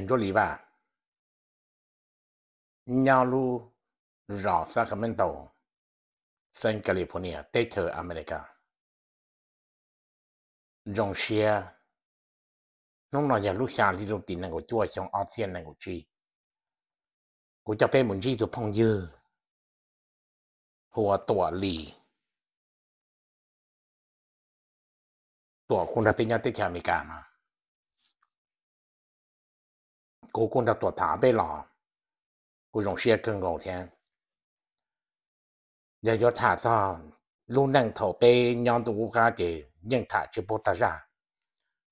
Ntsuab Lis Vaj, nyob lub zos Sacramento, xeev California, teb chaws Amelikas. Zoo siab, hnub no yog lub xya hli lub tim nees nkaum cuaj xyoo ob txhiab nees nkaum tsib. Kuv coj peb mus ntsib tus phooj ywg hu ua Tuam Lis. Tuam kuj nrog peb nyob teb chaws Amelikas no. Kuv kuj nrog Tuam tham peb los, kuv zoo siab kawg nkaus thiab. Yog yuav tham txog lub neej thaum peb nyob ntuj qub qab ces yeej tham tsis paub tag zaj.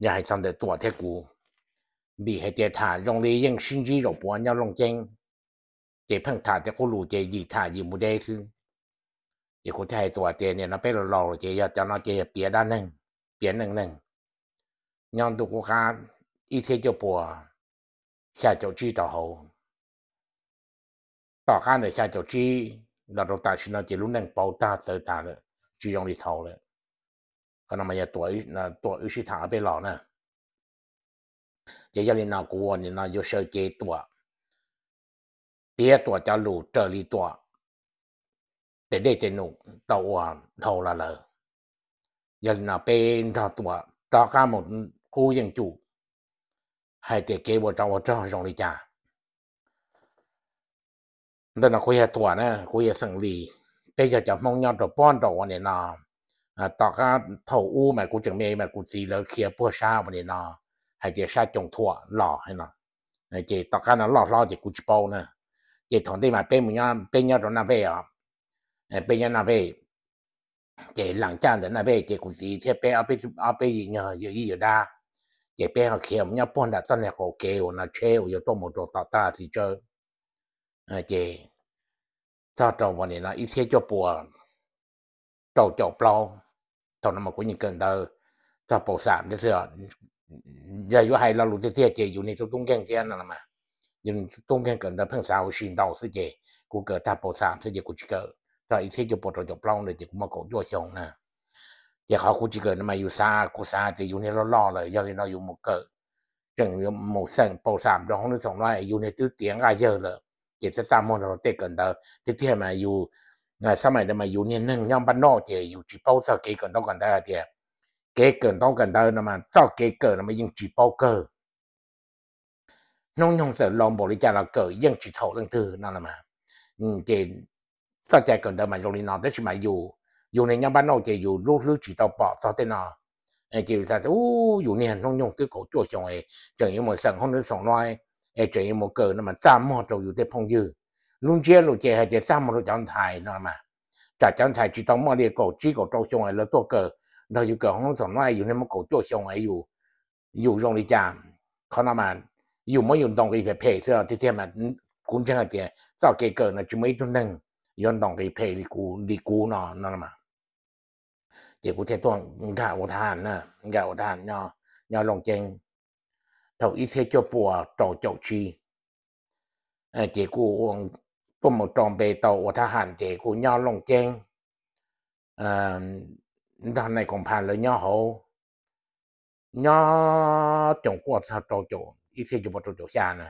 Yog hais txog ntawm Tuam thiab kuv, vim hais tias tham zoo li yeej sib ntsib zaum puav nyob Looj Ceeb, ces pheej tham tej qub lus ces yim tham yim mus deb xwb. Ces kuv thiaj hais Tuam tias nim no peb los laus ces yog cov no ces yog piav dab neeg, piav neej neeg. Nyob ntuj qub qab ib txhiab cuaj puas xya caum tsib rau hauv, tom qab ntawm xya caum tsib los rau tam sim no ces lub neej pauv tag txawv tas lawm, tsis zoo li thaum lawm. Qhov no mas yog Tuam wb sib tham ob peb los na. Ces yog li no kuv ua nim no yuav sawv cev Tuam, piav Tuam cov lus raws li Tuam tes dej tes num tau ua dhau los lawm. Yog li no peb nrog Tuam rov qab mus qub yeej cum hais tias kev ua tsov ua rog zoo li cas. Ntawm no kuv yog Tuam na, kuv yog xeem Lis. Peb yog cov Hmoob nyob rau pob nraum ua nim no, tom qab thaum ub mas kuv tseem me mas kuv txiv lawv khiav puag sab ua nim no hais tias sab Coom Thuam los no. Ces tom qab no loj hlob ces kuv tsis paub na. Ces thaum ntej mas peb mus, peb nyob rau Naj Vej os, peb nyob Naj Vej. Ces lees caj ntawm Naj Vej ces kuv txiv thiab peb ob peb yim nyuag yawm yij yawm dab, ces peb ho khiav mus nyob puag nram txoj niag qaum kev uas no tsheb uas yuav tuaj mus rau tom taj xis tsawb. Ces txog rau ua nim no ib txhiab cuaj puas rau caum plaub, thaum no mas kuv yeej kawm ntawv txog paus xam thiab xwb. Yog yuav hais lo lus tiag tiag ces yus niag tub tub nkeeg thiab no mas, yus tub nkeeg kawm ntawv pheej xav ua si ntau xwb ces kuv kawm tag paus xam xwb ces kuv tsis kawm. Txog ib txhiab cuaj puas rau caum plaub ntawd ces kuv muaj kaum cuaj xyoo na. Ces qhov kuv tsis kawm no mas yus xav, kuv xav tias yus niag loj loj lawm yog li no yus mus kawm, tseem mus xeem paus xam rau hauv lub xoom no yus niag twb tiav nqaj yawg lawm, ces txaj txaj muag rau tej kawm ntawv tiag tiag mas yus, xab maim ntawd mas yus niag neeg nyob npaj noj ces yus tsis paub txog kev kawm ntaub kawm ntawv hais tias kev kawm ntaub kawm ntawv no mas txoj kev kawm no mas yeej tsis paub kawg. Hnub nyoog txawm laus npaum li cas los kawm yeej tsis txhaum leej twg no los mas. Ces txoj cai kawm ntawv mas zoo li no tab sis mas yus, yus niag nyob npaj noj ces yus lub hlwb tsis tau pom txog tej no. Ces yus xav tias yus niag hnub nyoog twb kaum cuaj xyoo es tseem yuav mus xeem hauv lub xoom no es tseem yuav mus kawm no mas txaj muag rau yus tej phooj ywg. Lub ntsiab lus ces hais tias txaj muag rau cov ntxhais no mas, tsam cov ntxhais tsis tau muaj li kaum tsib kaum rau xyoo es lawv tuaj kawm nrog yus kawm hauv lub xoom no es yus niag muaj kaum cuaj xyoo es yus, yus zoo li cas. Qhov no mas yus muab yus ntaus nqi phem phem xwb tiag tiag mas. Kuv ntseeg hais tias txoj kev kawm no tsis muaj ib tug neeg yuav ntaus nqi phem li kuv no no mas. Ces kuv thiaj tuaj nkag ua thab ham, nkag ua thab ham nyob Looj Ceeb thaum ib txhiab cuaj puas rau caum tsib. Ces kuj tuaj mus rau npe tau ua thab ham ces kuj nyob Looj Ceeb nrog nais koom phas lawv nyob hauv, nyob coom quaj txog rau caum, ib txhiab cuaj puas rau caum xya na.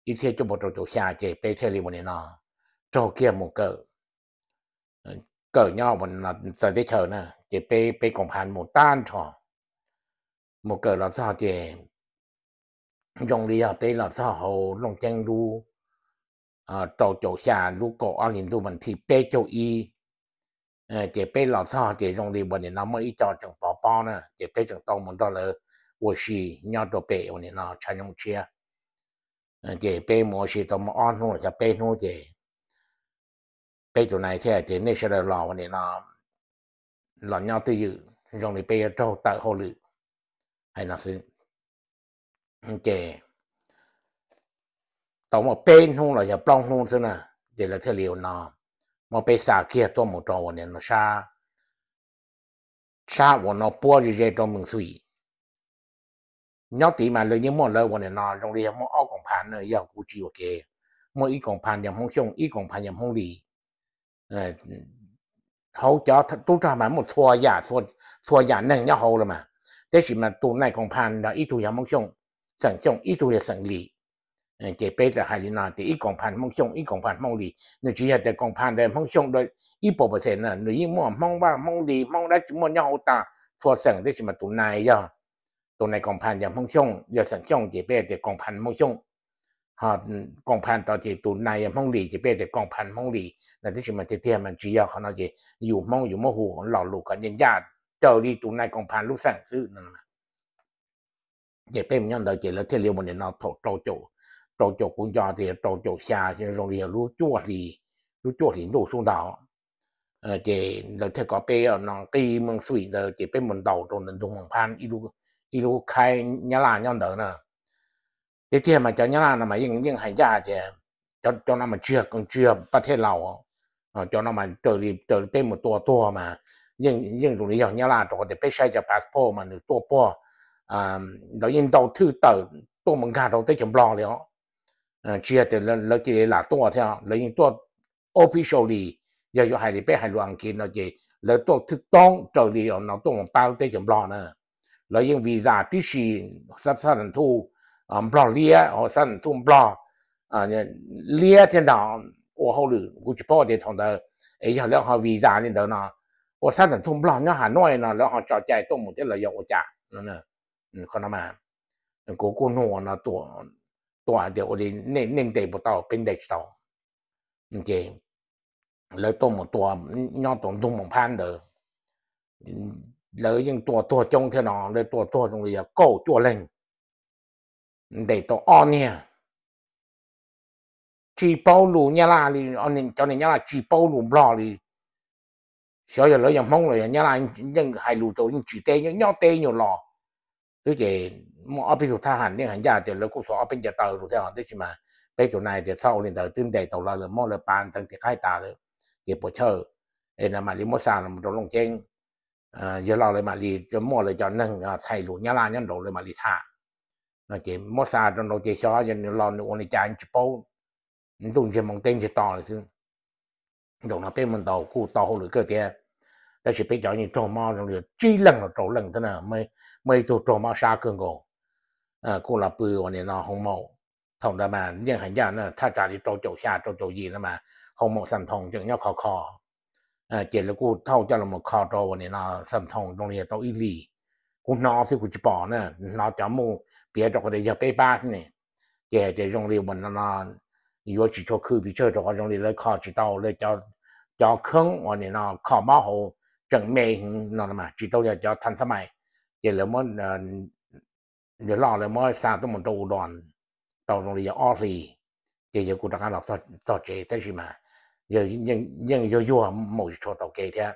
Ib txhiab cuaj puas rau caum xya ces peb thiaj li ua nim no raug kiag mus kawm, kawm nyob txawv teb chaws na. Ces peb, peb koom phas mus tag nrho, mus kawm los txog ces zoo li yog peb los txog hauv Looj Ceeb lub rau caum xya lub kaum ob hlis ntuj vas thib peb caug ib. Ces peb los txog ces zoo li ua nim no muaj ib co tseem pov pob na, ces peb tseem tau mus nrog lawv ua si nyob rau pem ua nim no tshav nyooj tshiab. Ces peb mus ua si tau muaj ob hnub los xyov peb hnub ces peb tus nais thiaj tias nej sawv daws los ua nim no, los nyob twj ywm, zoo li peb yuav raug tawm hauj lwm, hais no xwb. Ces tau muaj peb hnub los yog plaub hnub xwb na, ces lawv thiaj li ua no muab peb xa kiag tuaj mus rau ua nim no sab, sab ua no puab ze ze rau Mees Xuim. Nyob tid mas lawv yeej muaj lawv ua nim no zoo li yog muaj ob koom phas na, yog kuv tsis yuam kev, muaj ib koom phas yog Hmoob Xyooj, ib koom phas yog Hmoob Lis. Hauv cov tub rog mas muaj txhua yam, txhua yam neeg nyob hauv lawm mas, tab sis mas tus nais koom phas yog ib tug yog Hmoob Xyooj, xeem Xyooj, ib tug yog xeem Lis. Ces peb txawm hais li no tias ib koom phas Hmoob Xyooj, ib koom phas Hmoob Lis. Nws tsis yog tias koom phas ntawd Hmoob Xyooj dua ib puas percent na, nws yeej muaj Hmoob Vaj, Hmoob Lis, Hmoob dab tsi muaj nyob hauv tag txhua xeem, tab sis mas tus nai yog, tus nai koom phas yog Hmoob Xyooj, yog xeem Xyooj ces peb tias koom phas Hmoob Xyooj. Ho koom phas tod ces tus nai yog Hmoob Lis ces peb tias koom phas Hmoob Lis no, tab sis mas tiag tiag mas tsis yog qhov no, ces yus Hmoob yus muab hu lo lus kom ncaj ncaj raws li tus nai koom phas lub xeem xwb no. Ces peb mus nyob ntawd ces lawv thiaj li ua nim no thaum rau caum, rau caum kuv nco tias rau caum xya zoo li yog lub cuaj hlis, lub cuaj hlis ntuj xub ntawd. Ces lawv thiaj kom peb no nqis Moos Xuim ntawd ces peb mus ntaus rau ntawm ntug Moos Phab ib lub khaib Nyab Laj nyob ntawd na. Tiag tiag mas cov Nyab Laj no mas yeej, yeej hais ncaj tias cov no mas tsis yog, tsis yog pab thej laus. Cov no mas raws li, raws li peb mus tua tuag mas yeej, yeej zoo li yog Nyab Laj, rau qhov tias peb saib cov passport mas nws tuaj puag, lawv yeej ntau thwj tawm tuaj mus nkag rau teb chaws Nplog li os. Tsis yog tias lawv cia li lam tuaj thiab, lawv yeej tuaj officially, yog yuav hais li peb hais lus Askiv no ces lawv tuaj thwj toob raws li no tuaj mus pab lub teb chaws Nplog na. Lawv yeej visa tib si, xab, xab nas thuj Nplog liab, xab nas thuj Nplog liab thiab ntag. Ua hauj lwm kuv tsis paub tias thaum ntawd es yog lawv ho visa li ntawd no, ua xab nas thuj Nplog nyob Hav Nuaj no lawv ho tso cai tuaj mus thiab los yog ua cas no. Qhov no mas kuv kuj nug no tuaj hais tias ua li nej ntes puas tau, peb ntes tsis tau. Ces lawv tuaj mus tua nyob tau ntug Moos Phab ntawd, lawv yeej tua tuag coob thiab no, lawv tua tuag zoo li yog kaum cuaj leeg, ntes tau ob niag. Tsis paub lus Nyab Laj li, cov niag Nyab Laj tsis paub lus Nplog li. Xyov yog lawv yog Hmoob los yog Nyab Laj, yeej hais lus rau yeej tsis teb, nyob teb nyuag los xwb. Ces muaj ob peb tug thab ham yeej hais ncaj tias lawv kuj xuas ob peb ncaws taw rau thiab, tab sis mas peb tus nai tias txhob ua li ntawd, twb ntes tau lawv lawm, muab lawv pav ntxeev tim qab tas lawm, ces puas chawj es mam li muab xa los rau Looj Ceeb. Yog los lawv mam li muaj lawv cov neeg txhais lus Nyab Laj nyob nraud lawv mam li tham. Ces muab xa rau nraud ces xyov yog nws los nws ua li cas tsis paub, ntuj ntsiag moo teb ntsiag to li xwb. Nraum no peb mus ntaus kuj tau hauj lwm kawg thiab, tab sis peb cov yeej raug mob zoo li tsib leeg los rau leej thiab na, muaj ib tug raug mob sab kawg nkaus, kuj los pw ua nim no hoo maum. Thaum ntawd mas yeej hais ncaj na, thaj tsam li rau caum xya rau caum yim no mas hoo maum Xam Thoos tseem nyob kho kho. Ces lawv kuj thauj coj los kho rau ua nim no Xam Thoos zoo li yog tau ib hlis. Kuv hnov xwb kuv tsis pom na, hnov cov mus piav rau qhov tias yog peb pab xwb ne. Ces hais tias zoo li ua no no yuav tsis tshua khw pes tsawg rau qhov zoo li lawv kho tsis tau, lawv cov kheeb ua nim no kho mob hauv tseem me heev no mas tsis tau yog cov thas xab mais. Ces lawv muab, lawv loj lawv muab xa tuaj mus rau U Dos tau zoo li yog ob hlis, ces yawg kuj rov qab los txog tsev tab sis mas yeej yuag yuag mus tsis tshua tau kev thiab.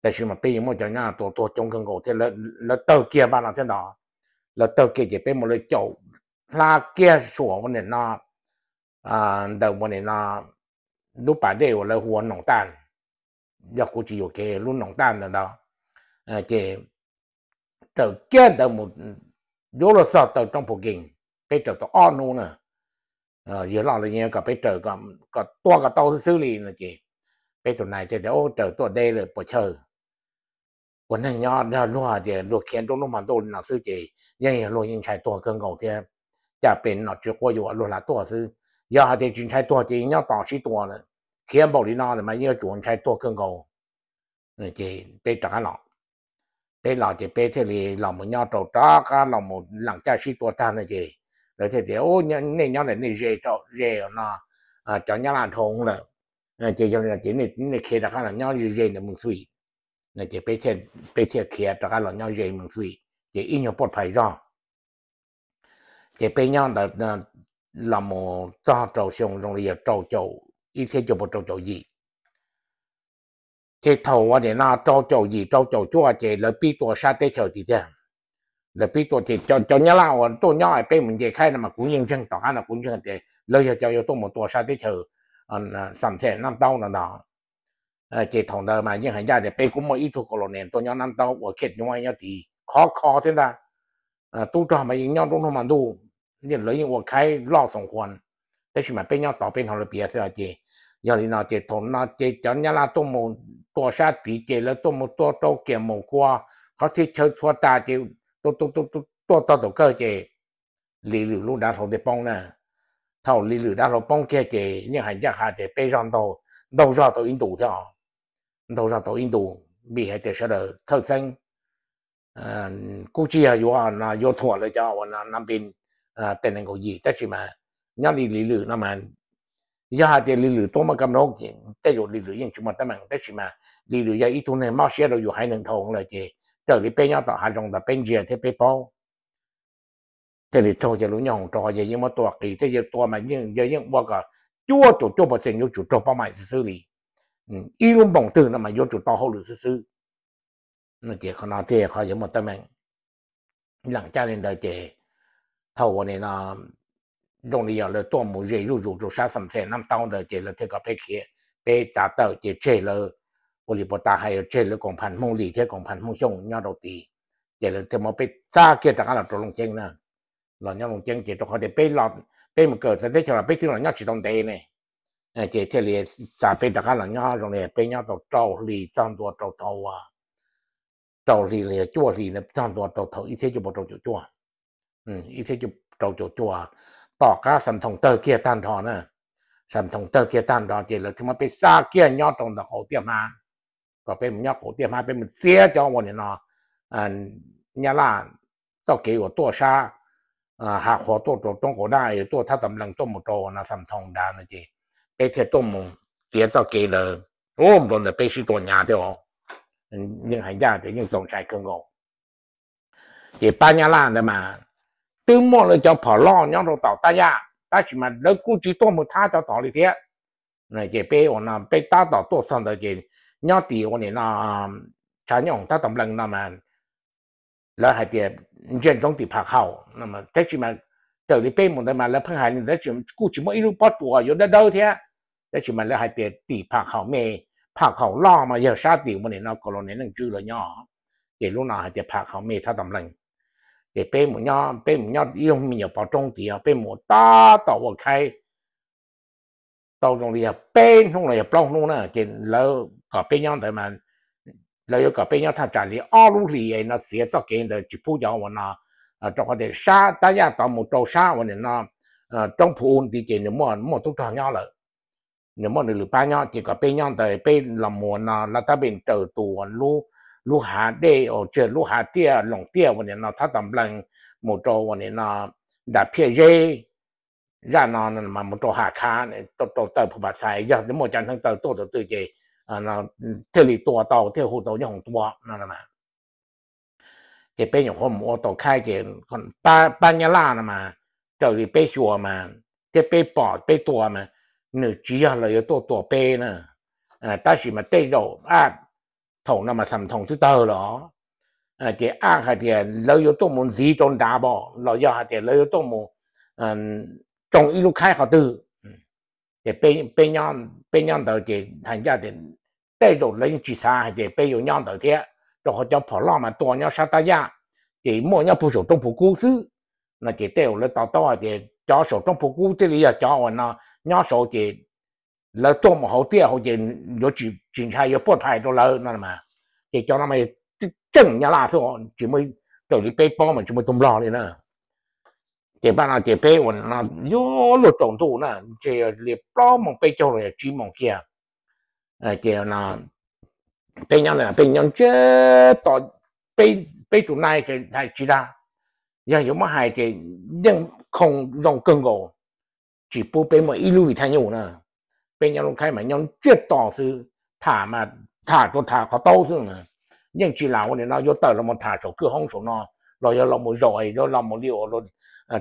Tab sis mas peb yeej muaj cov Nyab Laj tua tuag coob kawg nkaus thiab, lawv tawg kiag npaj no thiab ntag. Lawv tawg kiag ces peb mus lawv caum hlab kiag saum ua nim no, ntawm ua nim no lub pas dej uas lawv hu ua Noom Taj, yog kuv tsis yuam kev lub Noom Taj ntawd ntag. Ces raws kiag ntawd mus yuav luag txog taw roob Phu Kees, peb raws tau ob hnub na. Yawg loj lawv yeej kom peb raws kom tuaj kom tau xwb xwb li no ces peb tus nais thiaj tias raws tuaj deb lawm puas chawj. Ua neeg nyob luag tias luag khiav nruab hnub hmo ntuj li no xwb ces yeej yog luag yeej ntshai tuag kawg nkaus thiab. Cas pem nom tswv quab yuam luag lam tuaj xwb. Yog hais tias tsis ntshai tuag ces yeej nyob tos sib tua lawm. Khiav npaum li no lawm mas yeej yuav tsum ntshai tuag kawg nkaus. Ces peb rov qab los, peb los ces peb thiaj li los mus nyob rau rov qab los mus lees caj sib tua tag no ces lawv thiaj tias nej nyob ntawm nej ze rau ze no cov Nyab Laj dhau lawm, ces yog li no ces nej khiav rov qab los nyob ze ze ntawm Moos Xuim. Ces peb thiaj khiav rov qab los nyob ze Moos Xuim ces ib nyuag poj phais zog. Ces peb nyob ntawd los mus txog rau xyoo zoo li yog rau caum ib txhiab cuaj pua rau caum yim. Ces thaum ua nim no rau caum yim rau caum cuaj ces lawv pib tua sab teb chaws tiag tiag. Lawv pib tua ces cov Nyab Laj uas tuaj nyob peb mus nce khaib no mas kuv yeej ntseeg, tom qab no kuv ntseeg tias lawv yog cov yuav tuaj mus tua sab teb chaws Xam Them Nab Taub no ntag. Ces thaum ntawd mas yeej hais ncaj tias peb kuj muaj ib tug colonel tuaj nyob Nab Taub ua khej nuav nyob tid khov kho thiab ntag. Tub rog mas yeej nyob nruab hnub hmo ntuj, lawv yeej ua khaib loj xoom khuas, tab sis mas peb nyob tod peb hnov lawv piav xwb ces. Yog li no ces thaum no ces cov Nyab Laj tuaj mus tua sab tid ces lawv tuaj mus tua rau kiag mus kua qhov txhia chaw txhua tas ces tuaj txog thaum kawg ces Lis Lwm lub dav hlau tej poob na. Thaum Lis Lwm dav hlau poob kiag ces yeej hais ncaj qha tias peb zog ntaug zog tau ib ntus thiab, ntaug zog tau ib ntus, vim hais tias sawv daws txhawj xeeb, kuj tsis yog yuav, yuav thuam lawv cov uas no nab npis tej nees nkaum yim, tab sis mas nyob li Lis Lwm no mas, yog hais tias Lis Lwm tuaj muaj kab nub, tej zaum Lis Lwm yeej tsis muaj teeb meem, tab sis mas Lis Lwm yog ib tug neeg mob siab rau yus haiv neeg dhau lawm ces raws li peb nyob tom hav zoov ntawd peb ntsia thiab peb paub, thiaj li raug cov lus nyooj hoom rau qhov yawg yeej muab tua qis thiab, yawg tua mas yawg yeej ua kom cuaj caum cuaj pawv xees yuav tsum raug pab maim xwb xwb li. Ib lub npoos twg no mas yuav tsum tau hauj lwm xwb xwb. Ces qhov no thiaj qhov yawg muaj teeb meem. Leem caj li ntawd ces thaum uas nim no zoo li yog lawv tuaj mus ze zuj zus rau sab Xam Xes Nab Taub ntawd ces lawv thiaj kom peb khiav, peb txav tawm ces tseg lawv, ua li puas tas hais tseg lawv koom phas Hmoob Lis thiab koom phas Hmoob Xyooj nyob rau tid, ces lawv thiaj muab peb txav kiag rov qab los rau Looj Ceeb na. Los nyob Looj Ceeb ces rau qhov tias peb, peb mus kawm txawv teb chaws los peb twb los nyob tsis tau ntev ne, ces thiaj li xa peb rov qab los nyob zoo li peb nyob tau rau hli txog ntua rau thaum, rau hli los yog cuaj hli txog ntua rau thaum ib txhiab cuaj pua rau caum cuaj, ib txhiab cuaj rau caum cuaj, tom qab Xam Thoos tawg kiag tag nrho na. Xam Thoos tawg kiag tag nrho ces lawv thiaj muab peb xa kiag nyob rau ntawm qaum Tiaj Hmab, kom peb mus nyob qaum Tiaj Hmab, peb mus txiav cov uas nim no Nyab Laj txoj kev uas tuaj sab Hav Qhuav tuaj rau roob Qaum Daj, tuaj Thab Tom Nplees tuaj mus rau no Xam Thoos nrad no ces peb thiaj tuaj mus txiav txoj kev ntawd. Ub, npau ntawd peb sib tua hnyav thiab os, yeej hais ncaj tias yeej txaus ntshai kawg nkaus. Ces pab Nyab Laj ntawd mas twb muaj lawv cov phom loj nyob rau tom Tab Yaj, tab sis mas lawv kuj tsis tuaj mus thab cov tod li thiab. Ces peb ua no peb tab tom tuaj txog ntawd ces nyob tim ua nim no tshav nyooj Thab Tom Nplees no mas lawv hais tias ntsia ntsoov tim Pham Khaum, tab sis mas raws li peb mus ntawd mas lawv pheej hais li ntawd, kuj tsis muaj ib lub pob tsuas yuav dawb dawb thiab, tab sis mas lawv hais tias tim Pham Khaum me, Pham Khaum loj mas yog sab tim ua nim no Kaus Laus Neej Tswb lawv nyob, ces lub no hais tias Pham Khaum me Thab Tom Nplees. Ces peb mus nyob, peb mus nyob ib lub me nyuam pov roob tid, peb mus tab tom ua khaib tau zoo li yog peb hnub los yog plaub hnub na, ces lawv kom peb nyob ntawd mas lawv yuav kom peb nyob thaj tsam li ob lub hlis no txiav txoj kev ntawd tsis pub cov uas no, rau qhov tias sab Tab Yaj tod mus rau sab uas nim no roob Phu U tid ces nws muaj tub rog nyob lawm, nws muaj nws lwm pab nyob, ces kom peb nyob ntawd, peb los mus no Lav Tab Npes raws tus lub hav dej uas tsis, lub hav tiaj Loos Tiaj uas nim no Thab Tom Nplees mus rau uas nim no Nram Phiaj Zeb, zaj no mas mus rau Ham Khav, rau taw Phu Pam Xais, yog muaj cov neeg taw tuaj thaum twg ces thiaj li tua tau, thiaj hu tau nyob hoom tua no. Ces peb nyuam qhuav mus ua tau khaib ces pab Nyab Laj no mas raws li peb xyuas mas thiab peb pom peb tua mas nws tsis yog lawv yuav tuaj tua peb na, tab sis mas tej zaum a, thaum no mas Xam Thoos twb tawg lawm os, ces a hais tias lawv yuav tuaj mus ntxiv rau nrad pom los yog hais tias lawv yuav tuaj mus tsoo ib lub khaib qhov twg. Ces peb nyob ntawd ces hais ncaj tias tej zaum lawv yeej tsis xav hais tias peb yuav nyob ntawd thiab, rau qhov cov phom loj mas tua nyob sab Tab Yaj, ces muaj nyob puag saum roob Phu Kub xwb no, ces tej zaum lawv to taub hais tias cov saum roob Phu Kub thiaj li yog cov uas no nyob saud ces lawv tuaj mus hauv tiaj hauv ces yuav tsis ntshai yuav puaj phais rau lawv no mas. Ces cov no mas tseem Nyab Laj xwb, tsis muaj, raws li peb paub mas tsis muaj tus Nplog li na. Ces pab no ces peb ua no yuav luag tsaus ntuj na, ntshe li plaub moos peb caug los yog tsib moos kiag. Ces peb nyob, peb nyob ntsiag to, peb tus nai hais tsis dag, yog yuav muab hais ces yeej khoo zoo kawg nkaus, tsis pub peb muaj ib lub vij thaj nyuj na. Peb nyob lub khaib mas nyob ntsiag to xwb, tham mas tham rau tham qhov taub xwb, yeej tsis lam ua li no yuav tawm los mus tham saum kwj hoob saum no, los yog los mus zaum yuav los mus li ua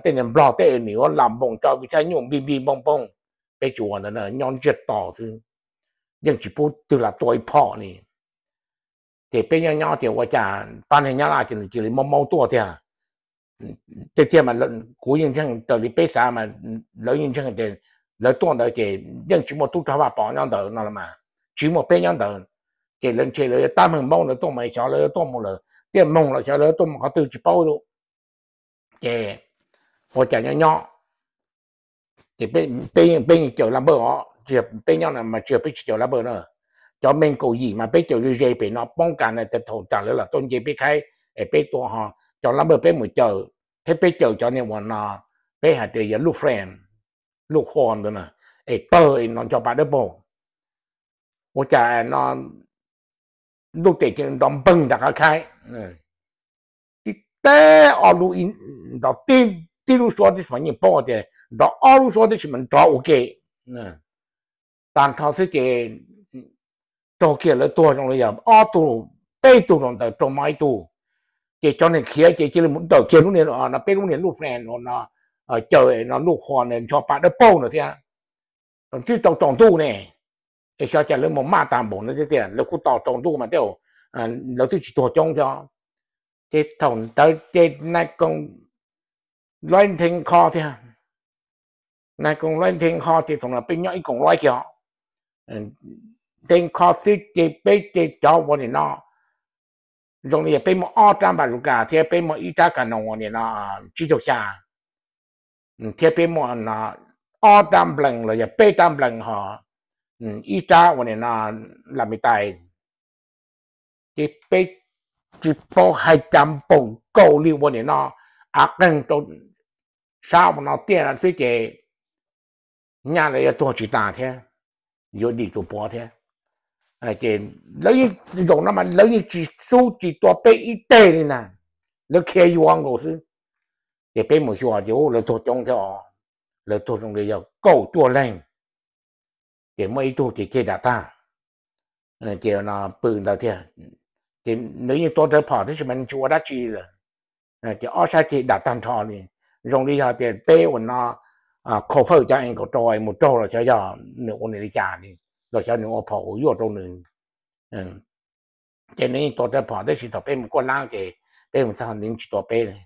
tej niag Nplog tej nws yuav lam npoos tso vij thaj nyuj npij npij npooj npooj. Peb tsis ua ntawd, nyob ntsiag to xwb, yeej tsis pub twg lam tua ib phom li. Ces peb nyob nyob tias ua cas pab neeg Nyab Laj ces nws cia li maub maub tuaj tiag. Tiag tiag mas kuv yeej ntseeg raws li peb xav mas lawv yeej ntseeg tias lawv tuaj ntawd ces yeej tsis muaj tub rog Vaj Pov nyob ntawd no los mas, tsis muaj peb nyob ntawd, ces lawv ntshe lawv yuav tab meeg maub lawv tuaj mas xyov lawv yuav tuaj mus lawm tiaj moog los xyov lawv yuav tuaj mus qhov twg tsis paub li. Ces ua cas nyob nyob ces peb yeej caws laj npawj os, tsis yog peb nyob no mas tsis yog peb tsis caws laj npawj na. Cov me kaum yim mas peb caws ze ze pem no poob kas na, thaum tas lawv lam tuaj nce peb khaib es peb tua ho cov laj npawj peb mus caws, thiab peb caws cov niag uas no peb hais tias yog lub friend, lub qhua ntawd na, es tawg es no ncho pa dawb paug, ua cas no lub tes cia li nrov npeeg nram qab khaib. Tib teb ob lub, nrov tib lub suab tib si mas yeej paub tias nrov ob lub suab tib si mas nrov ua ke. Tag nrho xwb ces raug kiag lawv tuag zoo li yog ob tug, peb tug rau ntawd raug mob ib tug. Ces cov neeg khiav ces cia li mus dawm kiag lub niag no, peb lub niag lub friend no caw no lub qhua ncho pa dawb paug no thiab. Twb tau tsaus ntuj ne, es xyov cas lawv mus maj tag npaum no thiab tiag, lawv kuj tos tsaus ntuj mas tej lawv twb tsis tuag coob thiab. Ces thaum ntawd ces nais koom loib nthe kho thiab, nais koom loib nthe kho ces thaum no peb nyob ib koom loib kiag, nthe kho xwb ces peb ces cov ua nim no zoo li yog peb muaj ob rab npam zus kas thiab peb muaj ib rab kas noos ua nim no tsib caug xya, thiab peb muaj ob rab nplees los yog peb rab nplees ho ib rab ua nim no las me tais. Ces peb tsis paub hais cas npaum nkaus li ua nim no av qeeg rau sab ua no tiaj no xwb ces nyaj lawv yuav tuag tsis tas thiab, yuav dim tus puav thiab. Ces lawv yeej, zaum no mas lawv yeej tsis xub tsis tua peb ib teg li na, lawv khiav yuav nkaus xwb. Ces peb mus xyuas ces lawv tuag coob thiab os, lawv tuag zoo li yog kaum cuaj leeg. Ces muaj ib tug ces ceg dam tag, ces no pw ntawd thiab. Ces nws yeej tua rawv phom tab sis mas nws tsis ua dab tsi lawm. Ces ob sab ceg dam tag nrho li, zoo li yog tias peb ua no khau fawj cov ees kaum rau mus raug los xyov yog nws ua nws li cas li, los xyov nws ua phom ua yuaj rau nws. Ces nws yeej tua rawv phom tab sis thaum peb mus kuaj lab ces peb mus txog nws tsis tua peb li.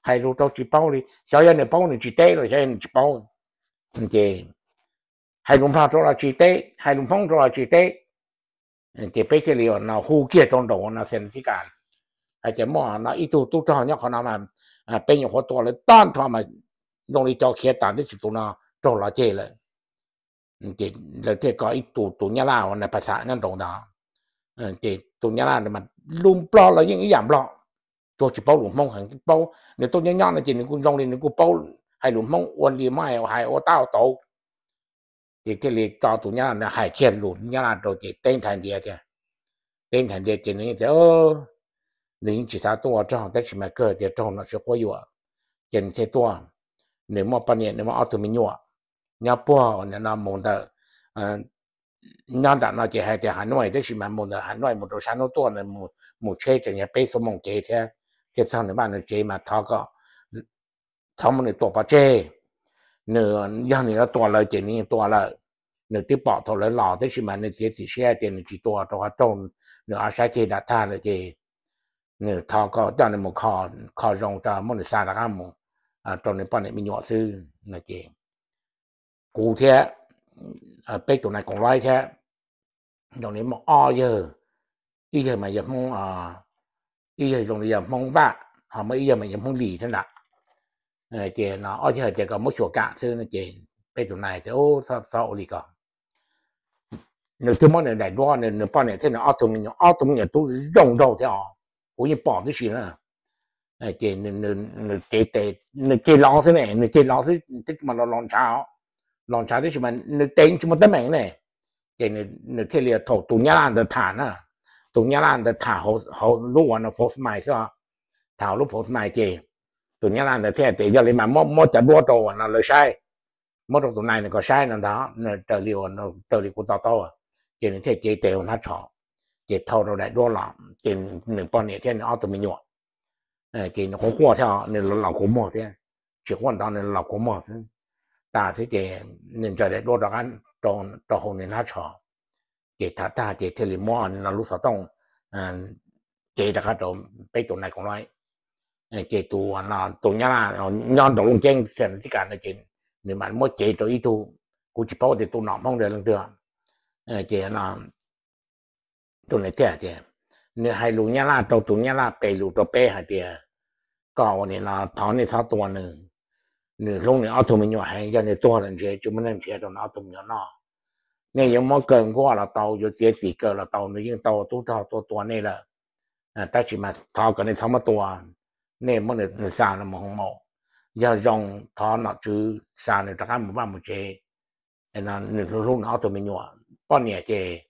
Hais lus rau tsis paub li, xyov yog nws paub nws tsis teb los xyov yog nws tsis paub. Ces hais lus nplog rau los tsis teb, hais lus hmoob rau los tsis teb. Ces peb thiaj li ua no hu kiag rau nraum no xes xib kas hais tias muaj no ib tug tub rog nyob qhov no mas peb nyuam qhuav tua lawv tag nrho mas zoo li cov khiav tas twb tsis tus no raug los ceg lawm. Ces lawv thiaj kom ib tug tus nyab laj uas nais phas xas nyob nraud ntag. Ces tus nyab laj mas lus nplog los yeej ib yam nplog, tsuas tsis paub lus hmoob heev, paub nws tuaj nyob nyob no ces nws kuj zoo li nws kuj paub hais lus hmoob ua li muab hais ua tab ua tauv. Ces thiaj li tso tus nyab laj ntawd hais kiag lus nyab laj rau ces teb nthais ntiav thiab. Teb nthais ntiav ces nws tias nws yeej tsis xav tuaj ua rog tab sis mas kawg tias raug nom tswv quab yuam, ces nws thiaj tuaj. Nws muaj poj niam, nws muaj ob tug me nyuam nyob puag no mus ntawm, nyob nram no ces hais tias Hav Nuaj tab sis mas mus ntawm Hav Nuaj mus rau sab hnub tuaj, mus tsheb tseem yog peb xuab moos kev thiab thiaj txog nws vaj nws tsev mas thov kom txhob muab nws tua pov tseg. Nws, yog nws yuav tua lawv ces nws yeej tua lawm. Nws twb pom thaum lawv los tab sis mas nws txiav txim siab tias nws tsis tua rau qhov raug nws ob sab ceg dam tag lawm ces nws thov kom coj nws mus kho zoo tso muab nws xa rov qab mus rau nws poj niam me nyuam xwb no ces kuv thiab peb tus nais koom loib thiab zoo li muaj ob yawg, ib yawg mas yog Hmoob, ib yawg zoo li yog Hmoob Vaj, ho muaj ib yawg mas yog Hmoob Lis thiab ntag. Ces ob yawg tias kom muab xyuas kam xwb no ces peb tus nais tias txhob ua li ko. Nws twb muab nws daim duab, nws poj niam thiab nws ob tug me nyuam, ob tug me nyuam tub zoo nraug thiab os, kuv yeej pom tib si na. Ces nws cev tes, nws ceg los xwb ne, nws ceg los xwb twb mas los los ntshav, los ntshav tab sis mas nws tes tsis muaj teeb meem ne. Ces nws thiaj li thaum tus nyab laj ntawd tham na, tus nyab laj ntawd tham hauv lub uas no phov smai xwb, tham hauv lub phov smai ces tus nyab laj ntawd thiaj tias yog li mas muab cov duab rau uas no lawv saib, muab rau tus nais nws kom saib no ntag, raws li, raws li kuv to taub. Ces nws thiaj cev tes hauv hnab tsho, ces thau rau daim duab los ces nws poj niam thiab nws ob tug me nyuam ces nws quaj quaj thiab, nws los los kua muag thiab, tsis quaj nrov, nws los los kua muag xwb. Tas xwb ces nws ntsaws daim duab rov qab rau hauv nws hnab tsho, ces tham tag ces thiaj li muab no lub xov tooj cev rov qab rau peb tus nais koom loib. Ces tus, tus nyab laj nyob nraum Looj Ceeb Xas Tib Kas no ces nws mam muab cev rau ib tug, kuv tsis paub tias tus nom Hmoob ntawd leej twg. Ces tus nws thiaj tias, nws hais lus nyab laj rau tus nyab laj pes lus rau peb hais tias kom ua li no thov nej txhob tua nws, nws hlub nws ob tug me nyuam heev, yog nws tuag lawm ntshe tsis muaj neeg nrhiav rau nws ob tug me nyuam noj. Nej yuav muab kaw nkuaj los tau, yuav txiav txim kaw los tau, nws yeej tau tub rog tuaj tua nej lawm, tab sis mas thov kom nej txhob muab tua, nej muab nws xa los mus hoo maum. yog zoo thov nom tswv xa nws rov qab mus vaj mus tsev, nws hlub nws ob tug me nyuam. Poj niam ces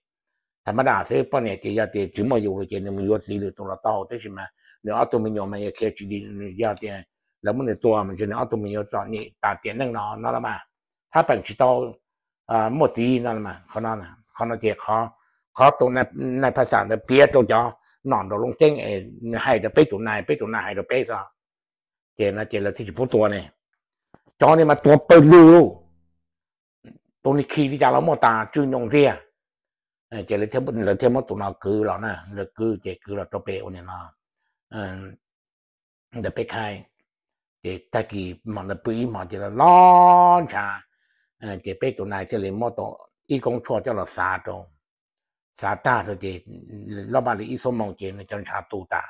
tham mab dam xwb, poj niam ces yog tias tsis muaj yus ces nws mus yuav txiv lwm tus los tau, tab sis mas nws ob tug me nyuam mas yog khiav tsis dim, nws yog tias lawv muab nws tua mas ntshe nws ob tug me nyuam txom nyem tas tiam neej no no los mas, phab peem tsis tau muaj txiv no. Qhov no ces qhov tus nais phas xam ntawd piav rau cov nom nraum Looj Ceeb, nws hais rau peb tus nais, peb tus nais hais rau peb xwb. Ces no ces lawv thiaj tsis pub tua ne. Cov ni mas tua pawg lug, tus ni khi li cas los muaj tas tswj nyoos ntxiag. Ces lawv thiaj muab tus no kwv los na, lawv kwv ces kwv los rau pem ua ni no ntawm peb khaib. Ces tag kis hmo ntawd pw ib hmos ces los los ntshav, ces peb tus nais thiaj li muab tau ib koob tshuaj coj los xav rau. Xav tag rau ces loj npaum li ib xuab moos ces nws cov ntshav tu tas.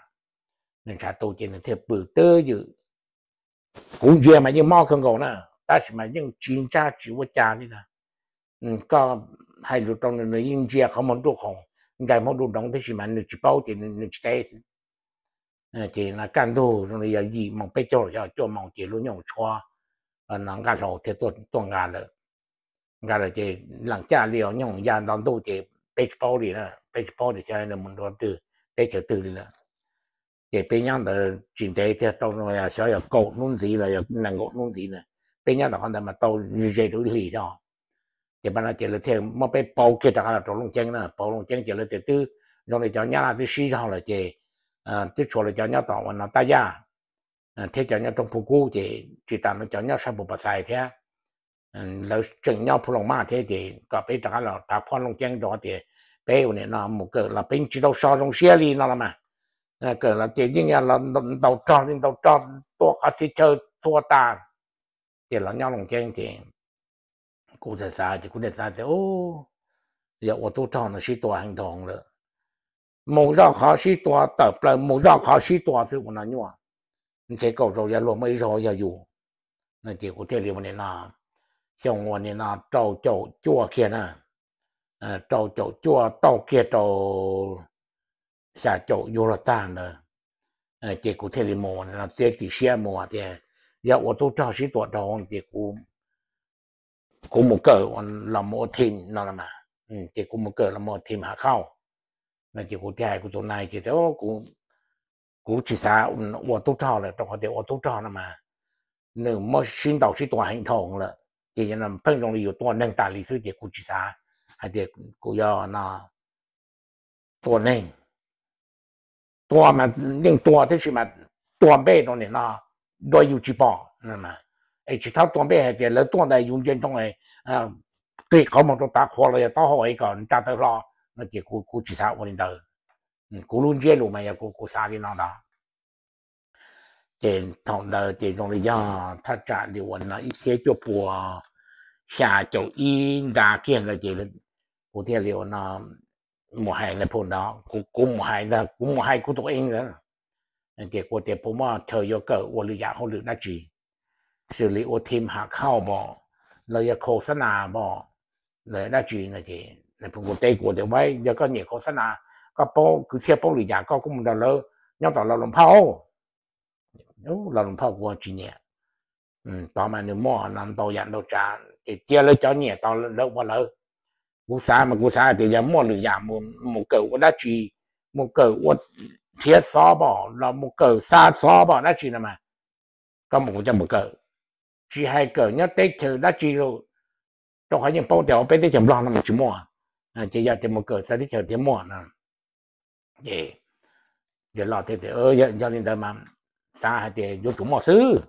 Nws ntshav tu ces nws thiaj pw twb ywm. Kuv ntsia mas yeej mob kawg nkaus na, tab sis mas yeej tsis ntsaj tsis ua cas li na. Koj hais lus rau nws, nws yeej ntsia qhov muag nruj qhoom, ntsais muag nruj nroov, tab sis mas nws tsis paub ces nws tsis teb xwb. Ces no kaj ntug zoo li yog yim moos peb caug los yog cuaj moos ces lub nyooj tshuab no nqaj hlau thiaj tuaj nqa lawm. Nqa lawm ces leem caj li os, nyooj ya nto ntuj ces peb tsis paub li na, peb tsis paub tias xyov nws mus nrug twg, teb chaws twg li lawm. Ces peb nyob ntawd tsis ntev tiag, tau xyov yog kaum hnub ntxiv los yog nees nkaum hnub ntxiv na, peb nyob ntawm qhov ntawd mas tau ze rau ib hlis xwb. Ces pas no ces lawv thiaj muab peb pauv kiag rov qab los rau Looj Ceeb na, pauv Looj Ceeb ces lawv tias twb zoo li cov Nyab Laj twb sib zog lawm ces twb tshuav lawv cov nyob tom ua no Tab Yaj thiab cov nyob roob Phu Kub, ces tsis tas no cov nyob sab Phu Pas Xais thiab lawv tseem nyob Phu Loos Maj thiab, ces kom peb rov qab los phav phooj Looj Ceeb rau tias peb ua nim no mus kawm los peb tsis tau so zoo siab li no los mas. Kawm los ces yeej yog los ntaus rog li ntaus rog, tua qhov txhia chaw thua tas, ces los nyob Looj Ceeb ces kuv txawm xav ces kuv thiaj xav tias yog ua tub rog no sib tua heev dhau lawm. Mus zoj qhov sib tua, tawm plaws mus zoj qhov sib tua xwb ua no nyuaj. Ntshe kaum zaus yog luag muaj ib zaug yog yus. No ces kuv thiaj li ua nim no, xyoo ua nim no rau caum cuaj kiag na, rau caum cuaj tauj kiag rau xya caum yuav luag tag ntawd, ces kuv thiaj li mus no txiav txim siab mus tias yog ua tub rog sib tua dhau ces kuv mus kawm los mus ua thim no los mas. Ces kuv mus kawm los mus ua thim Hav Khauj no ces kuv thiaj hais kuv tus nais ces tias kuv tsis xav ua tub rog lawm, rau qhov tias ua tub rog no mas nws muab sib ntaus sib tua heev dhau lawm, ces pheej zoo li yus tua neeg tas li xwb ces kuv tsis xav hais tias kuv yuav no tua neeg. Tua mas yeej tua tab sis mas tua npej rau nim no dua yus tsis pom, es tsis txhob tua npej hais tias lawv tuaj ntawd yus ntsia ntsoov qhib qhov muag rau tav qhuav los yog taub hau kom nra tawv hlo no ces kuv tsis xav ua li ntawd. Kuv lub ntsiab lus mas yog kuv xav li no ntag. Ces thaum ntawd ces zoo li yog thaj tsam li uas no ib txhiab cuaj pua xya caum ib nra kiag ntawd ces kuv thiaj li ua no mus hais nais phoo ntawd, kuv mus hais ntag, kuv mus hais kuv tus ev ntawd, ces kuv tias puas muaj chaw yuav kawm ua lwm yam hauj lwm dab tsi, xws li ua thim Hav Khauj pom los yog khau xab nas pom los dab tsi no ces nais phoo kuv teb kuv tias yog koj nyiam khau xab nas, koj paub kwv txhiaj paub lwm yam koj kuj mus nrog lawv nyob tom Laus Luas Phauj. Laus Luas Phauj kuv tsis nyiam, tod mas nws muaj no ntau yam ntau tsav ces cia lawv cov nyiam tod lawv ua lawv. Kuv xav mas kuv xav tias yog muaj lwm yam mus kawm ua dab tsi, mus kawm ua nrhiav xov pom los mus kawm xa xov pom dab tsi no mas koj mus kuv coj mus kawm, tsis hais kawm nyob teb chaws dab tsi los, rau qhov yeej paub tias peb teb chaws Nplog no mas tsis muaj, ces yog tias mus kawm txawv teb chaws thiaj muaj no. Ces yawg los thiaj tias yog li ntawd mas xav hais tias yuav tsum muaj xwb.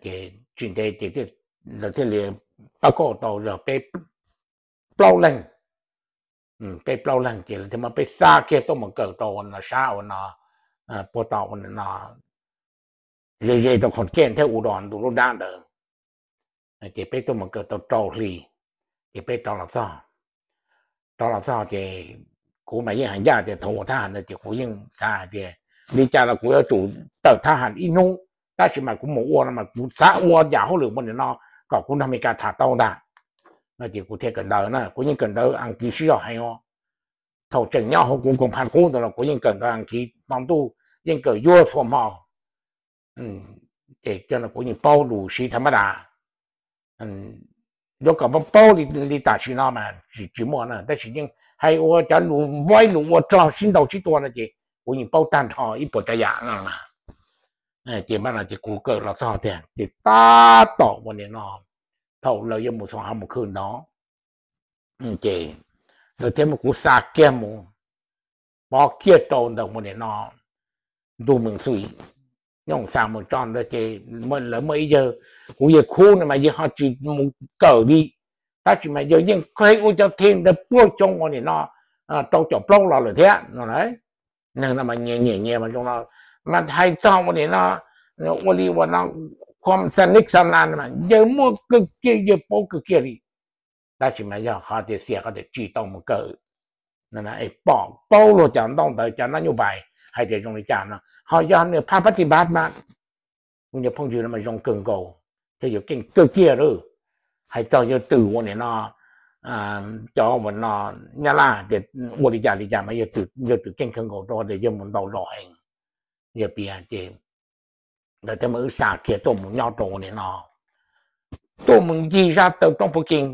Ces tsis ntev ces lawv thiaj li pab kauj tau yog peb plaub leeg. Peb plaub leeg ces lawv thiaj muab peb xa kiag tuaj mus kawm rau ua no sab ua no, puag tom ua no ze ze rau Khoom Kiaj thiab U Dos ntu lub dab ntawd. Ces peb tuaj mus kawm tau rau hli, ces peb rov los txog. Rov los txog ces kuv mas yeej hais ncaj tias thaum ua thab ham ntawd ces kuv yeej xav hais tias li cas los kuv yuav tsum tawm thab ham ib hnub, tab sis mas kuv mus ua no mas kuv xav ua yam hauj lwm ua nim no kom kuv nrog Amelikas tham tau ntag. No ces kuv thiaj kawm ntawv na, kuv yeej kawm ntawv Askiv sib zog heev os. Thaum tseem nyob hauv kuv koom phav qub ntawd los kuv yeej kawm ntawv Askiv hmo ntuj, yeej kawm yuav txhua hmo. Ces kuv yeej paub lus siv tha mab das, yuav kom paub li tam sim no mas tsis muaj na, tab sis yeej hais ua cov lus npaib lus ua rog sib ntaus sib tua no ces kuv yeej paub tag nrho ib puas tsav yam no. Ces mas no ces kuv kawm los txog tiag ces tab tom ua nim no, thaum lawv yuav mus xoo hav mus khw ntawd, ces lawv thiaj muab kuv xa kiag mus, pov kiag rau ntawm ua nim no ntug Mees Xwm, nyob xa mus tso ntawd ces lawv muaj ib yawg, kuv yawg khub no mas yawg ho tsis mus kawm li, tab sis mas yawg yeej kheev ua cov thim ntawd puag xyoo ua nim no rau caum plaub los lawm thiab no. Neeg no mas nyias nyiam nyias mas zoo no, mas hais txog ua nim no, ua li ua no, khom xa nik xa na mas yawg muaj kawg kiag, yawg paub kawg kiag li. Tab sis mas yog qhov tias xiam qhov tias tsis tau mus kawm, pom paub luag cov ntaub ntawv cov nab nyuj vais hais tias zoo li cas no, ho yog nws phaj pab ti npab mas kuv nyuag phooj ywg no mas zoo kawg nkaus, thiab yawg keej kawg kiag lawm. Hais txog yawg twm ua nim no, cov ua no Nyab Laj tias ua li cas li cas mas yawg twm keej kawg nkaus rau tias yawg mus ntaus zog heev. Yawg piav ces lawv thiaj muab wb xa kiag tuaj mus nyob rau ua nim no, tuaj mus ncig zaj taw roob Phuv Kees,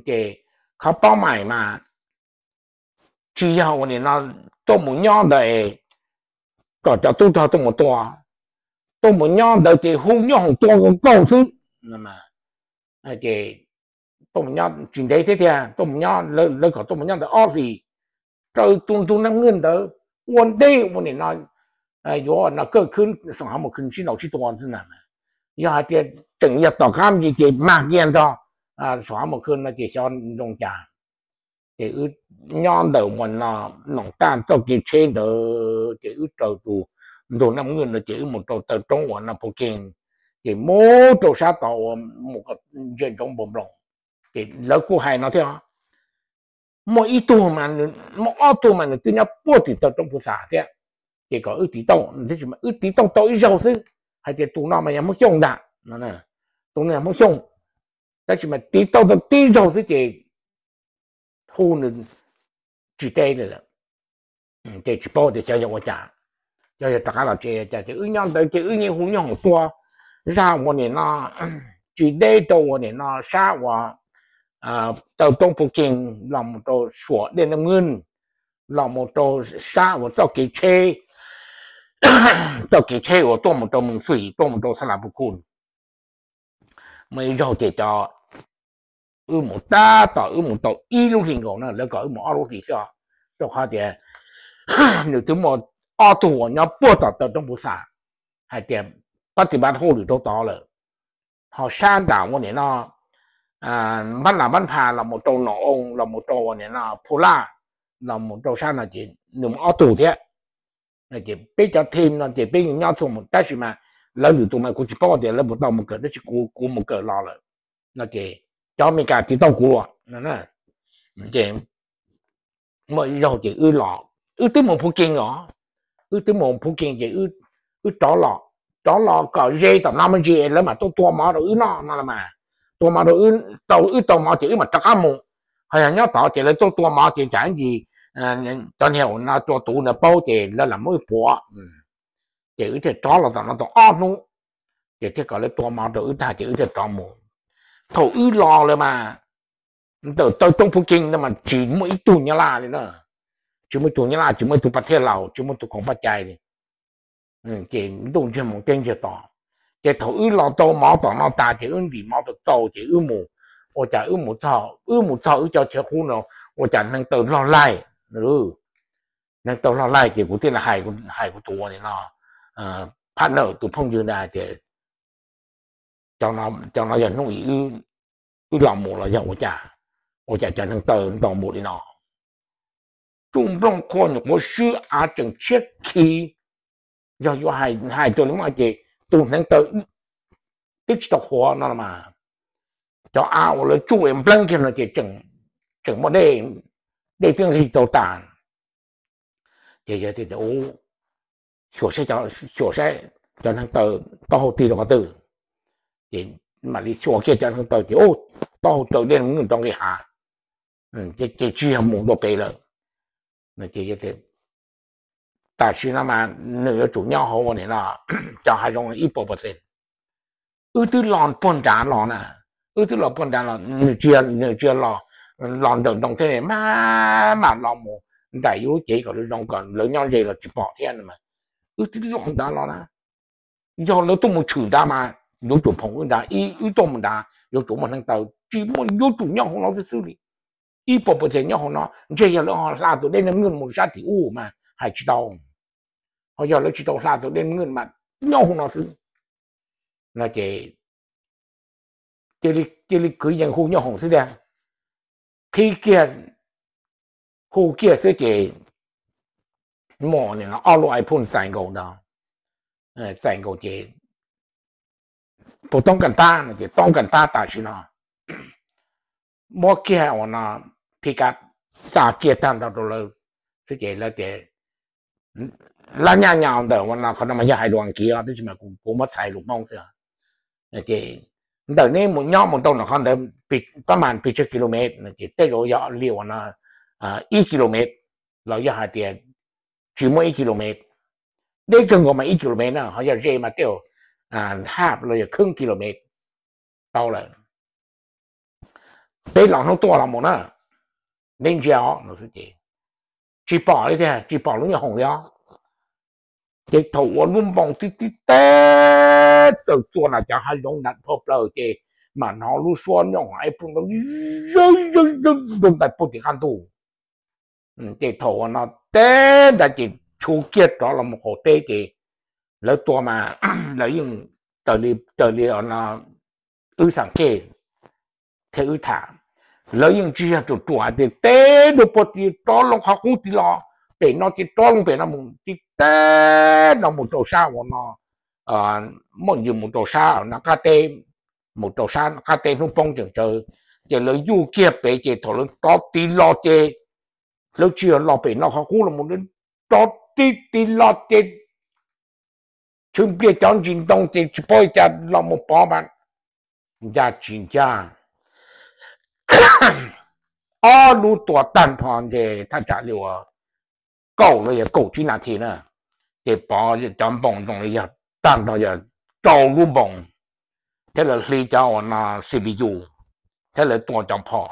ces qhov paub mais mas tsis yog ua nim no tuaj mus nyob ntawd kom cov tub rog tuaj mus tua, tuaj mus nyob ntawd ces hu nyob hoom tua nkaus nkaus xwb. Ces tuaj mus nyob tsis ntev thiab tiag, tuaj mus nyob, lawv kom tuaj mus nyob ntawd ob hlis, raws tus ntug neej nyoog ntawd ua ntej ua nim no yuav no kawg khwb xoo hav mus khw sib ntaus sib tua xwb na. Yog hais tias tseem yog tom qab ntsis ces mag kiag nrog xoo hav mus khw no ces xyov zoo cas. Ces wb nyob ntawm ua no, noom taj txoj kev tsheb ntawd ces wb raws tus ntug neej nyoog ntawd ces wb mus rau taw roob ua no Phuv Kees, ces mus rau sab tod ua mus kom ntsia ntsoov npoo nploos. Ces lawv kuj hais no thiab, muaj ib tug, muaj ob tug mas nws twb nyob puag tim taw roob Phuv Xam thiab, ces kom wb tiv tauj, wb tiv tauj tau ib zaug xwb, hais tias tus no mas yog Hmoob Xyooj ntag, tus no yog Hmoob Xyooj, tab sis mas tiv tauj tau tib zaug xwb ces hu nws tsis teb li lawm. Ces tsis paub tias xyov yog ua cas, xyov yog rov qab los tsev cas. Ces wb nyob ntawd ces wb yeej hu nyob hoom tua zaj ua nim no tsis deb rau ua nim no sab uas taw roob Phuv Kees los mus rau suam dej neej nyoog, los mus rau sab uas txoj kev tsheb, txoj kev tsheb uas tuaj mus rau Mees Xwm, tuaj mus rau Xab Las Phuv Khu. Muaj ib zaug ces cov, wb mus tab tom wb mus tau ib lub hlis nkaus na, lawv kom wb mus ob lub hlis xwb os, rau qhov tias nws twb muaj ob tug uas nyob puag tom taw roob Phuv Xam hais tias pab ti npab hauj lwm rau tod lawm. Ho sab nram ua nim no Npab Las Npab Pha los mus rau Nom Oo los mus rau ua nim no Phu Laj los mus rau sab no ces nws mus ob tug thiab. Ces peb cov team no ces peb nyob txhua mus, tab sis mas lawv lwm tus mas kuv tsis paub tias lawv puas tau mus kawm, tab sis kuv, kuv mus kawm los lawm no ces cov Amelikas tiv tauj kuv lawm. Ces muaj ib zaug ces wb los, wb twb mus Phuv Kees los, wb twb mus Phuv Kees ces wb rov los, rov los kom ze tom no me ntsis lawv mam tuaj tua mov rau wb noj no los mas, tua mov rau, rau wb tau mov ces wb mam rov qab mus. Ho yog nyob tod ces lawv tuaj tua mov ces tsam ib ntsis cov niag uas no tua tuv ntawd paub ces lawv lam muab wb puav. Ces wb thiaj rov los tom no tau ob hnub, ces thiaj kom lawv tua mov rau wb tag ces wb thiaj rov mus. Thaum wb los lawm mas ntawm taw roob Phuv Kees ntawd mas tsis muaj ib tug Nyab Laj li na, tsis muaj ib tug Nyab Laj, tsis muaj ib tug Pab Thiaj Laus, tsis muaj ib tug Koom Paj Cai li. Ces ntuj ntsiag mus teb ntsiag to, ces thaum wb los tau mov tom no tas ces wb ntim mov tau txaus ces wb mus, ua cas wb mus txog, wb mus txog wb cov chaw qub no, ua cas neeg taw log laij, neeg taw log laij ces kuv thiaj li hais, hais kuv tus ua nim no partner, tus phooj ywg ntawd tias cov no yog hnub wb los mus los yog ua cas, ua cas cov neeg taw ntau npaum li no. Tsuj nplooj qhuav nyuam qhuav swb av tseem tshiab khi, yog yuav hais rau li mas ces tus neeg taw twb tsis tau qhuav no mas, cov av uas lawv tsuj npleeb kiag no ces tseem muaj dej, dej twb nqig tau tas. Ces yog tias xyuas saib, xyuas saib cov neeg taw taub hau tig rau qhov twg, ces mam li xyuas kiag cov neeg taw ces taub hau raws dej rau nqis hav, ces tsis yog mus dua pem lawm. Tam sim no mas nws yuav tsum nyob hauv ua nim no cov hav zoov ib puas percent. Wb twb los puag nrad los na, wb twb los puag nrad los, nws tsis, nws tsis los, los nrawm nroos thiab, mas, mas los mus nraim yus lub cev kom zoo, kom lawv nyob ze los tsis pom thiab mas. Wb twb los nrad los na, yog lawv tuaj mus tshwm nrad mas yuav tsum phoom wb nrad, wb tuaj mus nrad yuav tsum muaj neeg taw, tsis muaj, yuav tsum nyob hauv no xwb xwb li. Ib puas puas tsev nyob hauv no, ntshe yog lawv ho hla tus dej neej nwj mus sab tim ub mas hais tsis tau, ho yog lawv tsis tau hla tus dej neej nwj mas nyob hauv no xwb. No ces cia li kwv yees hu nyob hoom xwb tiag, qhib kiag, hu kiag xwb ces muaj ob lub iPhone txais nkaus ntawd, txais nkaus ces puas toob kas tab no ces toob kas tab tam sim no muab kiag ua no, phi kav xa kiag tag nrho rau lawv xwb ces lawv tias, lab nyaj nyas ntawm ua no, qhov no mas yog hais lus Askiv os, tab sis mas kuv muab txhais lus Hmoob xwb. Ces ntawm neb mus nyob mus rau nram qhov ntawd pab mas pes tsawg kilomev, ces tej zaum yog li ua no ib kilomev los yog hais tias tsis muaj ib kilomev, deb kawg nkaus mas ib kilomev na, ho yog ze mas tej zaum half los yog kheeb kilomev tau lawm. Peb los hnub tuaj los mus na, neb ntsia os no xwb ces tsis pom li tiag, tsis pom lub nyob hoom li os. Ces thaum uas lub npoo tib tib teb txawm txua na cov hav zoov nram dhau plaws ces mam hnov lub suab nyob hoom iPhone zaj zaj zaj nroo ntais puag tim qab ntug. Ces thaum uas no teb ntawd ces tshuav kiag rov los mus qaum teb ces lawv tua mas lawv yeej raws li, raws li wb xam kej thiab wb tham, lawv yeej tsis yog ruam ruam hais tias teb dua puag tim rov loo qhov qub tim los pem no ces rov loo pem no mus tib teb no mus rau sab uas no, muaj ntsis mus rau sab no qab teb, mus rau sab no qab teb hnub poob tseem tsawv, ces lawv yuj kiag pem ces thaum lawv rov tiv los ces lawv tsis yog los pem no qhov qub los mus, rov tiv tiv los ces tshwm pliag cov ntsis ntoo ces tsis paub li cas los mus pov mas ncaj tsis ncaj, ob lub tua tag nrho ntshe thaj tsam li uas kaum los yog kaum tsib nas this na, ces pov cov npoo zoo li yog tag nrho yog rau lub npoo thiab lawv hliv cov uas no C P U thiab lawv tua cov phom,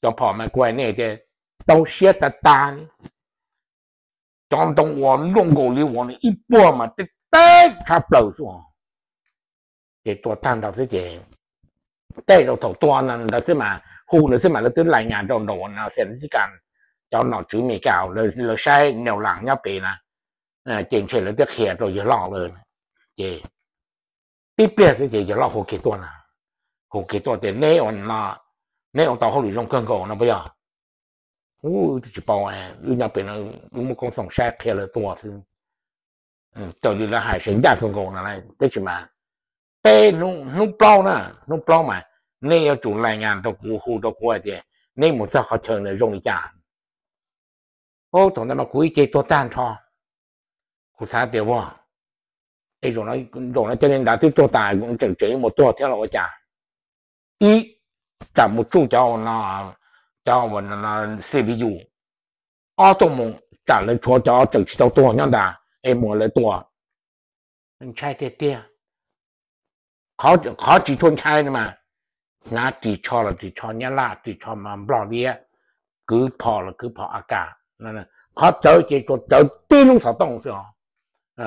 cov phom mas kuv hais nej tias tau siab tas tas li. Cov ntoo uas luaj nkaus li uas nws ib puag mas teb teb tshab plaws xwb, ces tua tag nrho xwb ces tej zaum thaum tua ntawd xwb mas hu ntawd xwb mas lawv twb lais nyas rau nraum uas no San Francisco, cov nom tswv Amelikas lawv saib Neu Las nyob pem na, ces ntshe lawv twb qhia rau yawg loj lawm. Ces tib pliag xwb ces yawg loj hu kiag tuaj na, hu kiag tuaj tias neb ua, neb ua tau hauj lwm zoo kawg nkaus no puas yog? Wb twb tsis paub, wb nyob pem no wb muab Koob Xoom saib qhia lawv tua xwb. Raws li lawv hais sawv ncaj kawg nkaus no, tab sis mas peb hnub plaub na, hnub plaub mas nej yuav tsum lais nyas rau kuv, hu rau kuv hais tias neb mus txog qhov chaw ntawd zoo li cas. Thaum ntawd mas kuv ib ce tuag tag nrho, kuv xav tias ua, es zaum no cov neeg nrad twb tuag tas tseem tseem mus tuag thiab los ua cas? Ib, tsam mus tsuj cov, cov C P U, ob tuaj mus tsam lawv tshuav cov tseem tsis tau tuag nyob ntawd es mus lawv tua. Ntshai tiag tiag. Qhov tsis tshua ntshai no mas hnav ris tsho los ris tsho Nyab Laj, ris tsho Nplog liab, kwv phom los kwv phom A K. Qhov txawv ces tsuas txawv tib lub xov tooj xwb os.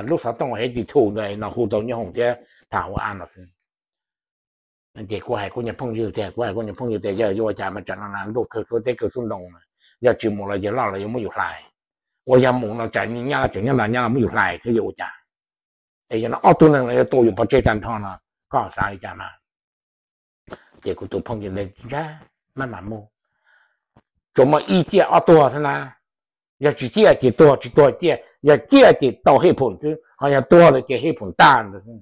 Lub xov tooj hev tis thu ntawd no hu tau nyob hoom thiab tham hu a no xwb. Ces kuv hais kuv nyuag phooj ywg tias, kuv hais kuv nyuag phooj ywg tias yog yuav ua cas mas tsam no na ntuj kawg suab teb kawg xub ntoo, yog tsis mus los yawg loj los yuav muab yus hlais, uas yog mus no tsam Nyab Laj tseem nyob ntawd, Nyab Laj muab yus hlais thiab yuav ua cas? Es yog no ob tug neeg no yuav tua yus pov tseg tag nrho no, koj xav li cas mas? Ces kuv tus phooj ywg ntawd, ntsab, maj mam mus, tsuas muaj ib ciaj ob tuag xwb na. Yog tsis ciaj ces tuag, tsis tuag ciaj, yog ciaj ces tau hej phoom xwb, ho yog tuag lawm ces hej phoom tag ntawd xwb.